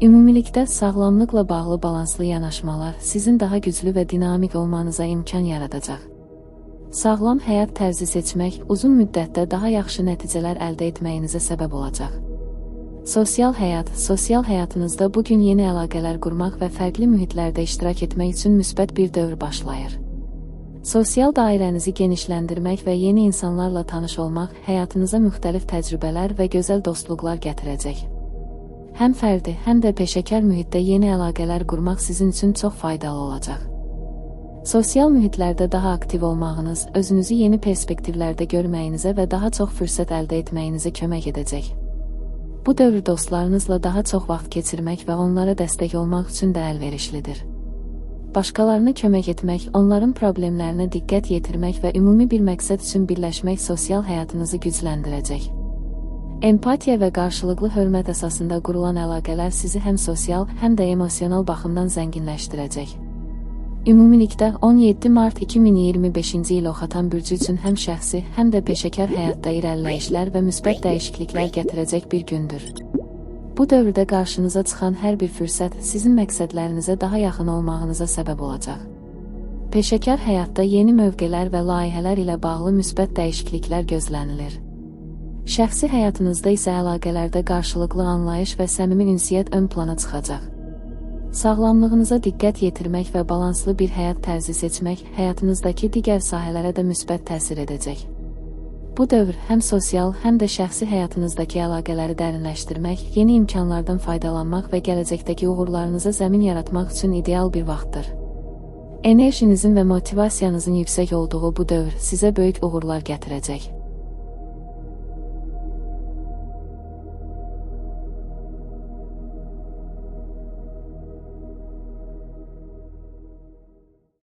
Ümumilikdə sağlamlıqla bağlı balanslı yanaşmalar sizin daha güclü və dinamik olmanıza imkan yaradacaq. Sağlam həyat tərzi seçmək uzun müddətdə daha yaxşı nəticələr əldə etməyinizə səbəb olacaq. Sosial həyat. Sosial həyatınızda bu gün yeni əlaqələr qurmaq və fərqli mühitlərdə iştirak etmək üçün müsbət bir dövr başlayır. Sosial dairənizi genişləndirmək və yeni insanlarla tanış olmaq həyatınıza müxtəlif təcrübələr və gözəl dostluqlar gətirəcək. Həm fərdi, həm də peşəkar mühitdə yeni əlaqələr qurmaq sizin üçün çox faydalı olacaq. Sosial mühitlərdə daha aktiv olmağınız, özünüzü yeni perspektivlərdə görməyinizə və daha çox fürsət əldə etməyinizə kömək edəcək. Bu dövr dostlarınızla daha çox vaxt keçirmək və onlara dəstək olmaq üçün də əlverişlidir. Başqalarına kömək etmək, onların problemlərinə diqqət yetirmək və ümumi bir məqsəd üçün birləşmək sosial həyatınızı gücləndirəcək. Empatiya və qarşılıqlı hörmət əsasında qurulan əlaqələr sizi həm sosial, həm də emosional baxımdan zənginləşdirəcək. Ümumilikdə 17 mart 2025-ci il Oxatan bürcü üçün həm şəxsi, həm də peşəkar həyatda irəliləyişlər və müsbət dəyişikliklər gətirəcək bir gündür. Bu dövrdə qarşınıza çıxan hər bir fürsət sizin məqsədlərinizə daha yaxın olmağınıza səbəb olacaq. Peşəkar həyatda yeni mövqelər və layihələr ilə bağlı müsbət dəyişikliklər gözlənilir. Şəxsi həyatınızda isə əlaqələrdə qarşılıqlı anlayış və səmimi ünsiyyət ön plana çıxacaq. Sağlamlığınıza diqqət yetirmək və balanslı bir həyat tərzi seçmək həyatınızdakı digər sahələrə də müsbət təsir edəcək. Bu dövr həm sosial, həm də şəxsi həyatınızdakı əlaqələri dərinləşdirmək, yeni imkanlardan faydalanmaq və gələcəkdəki uğurlarınıza zəmin yaratmaq üçün ideal bir vaxtdır. Enerjinizin və motivasiyanızın yüksək olduğu bu dövr sizə böyük uğurlar gətirəcək.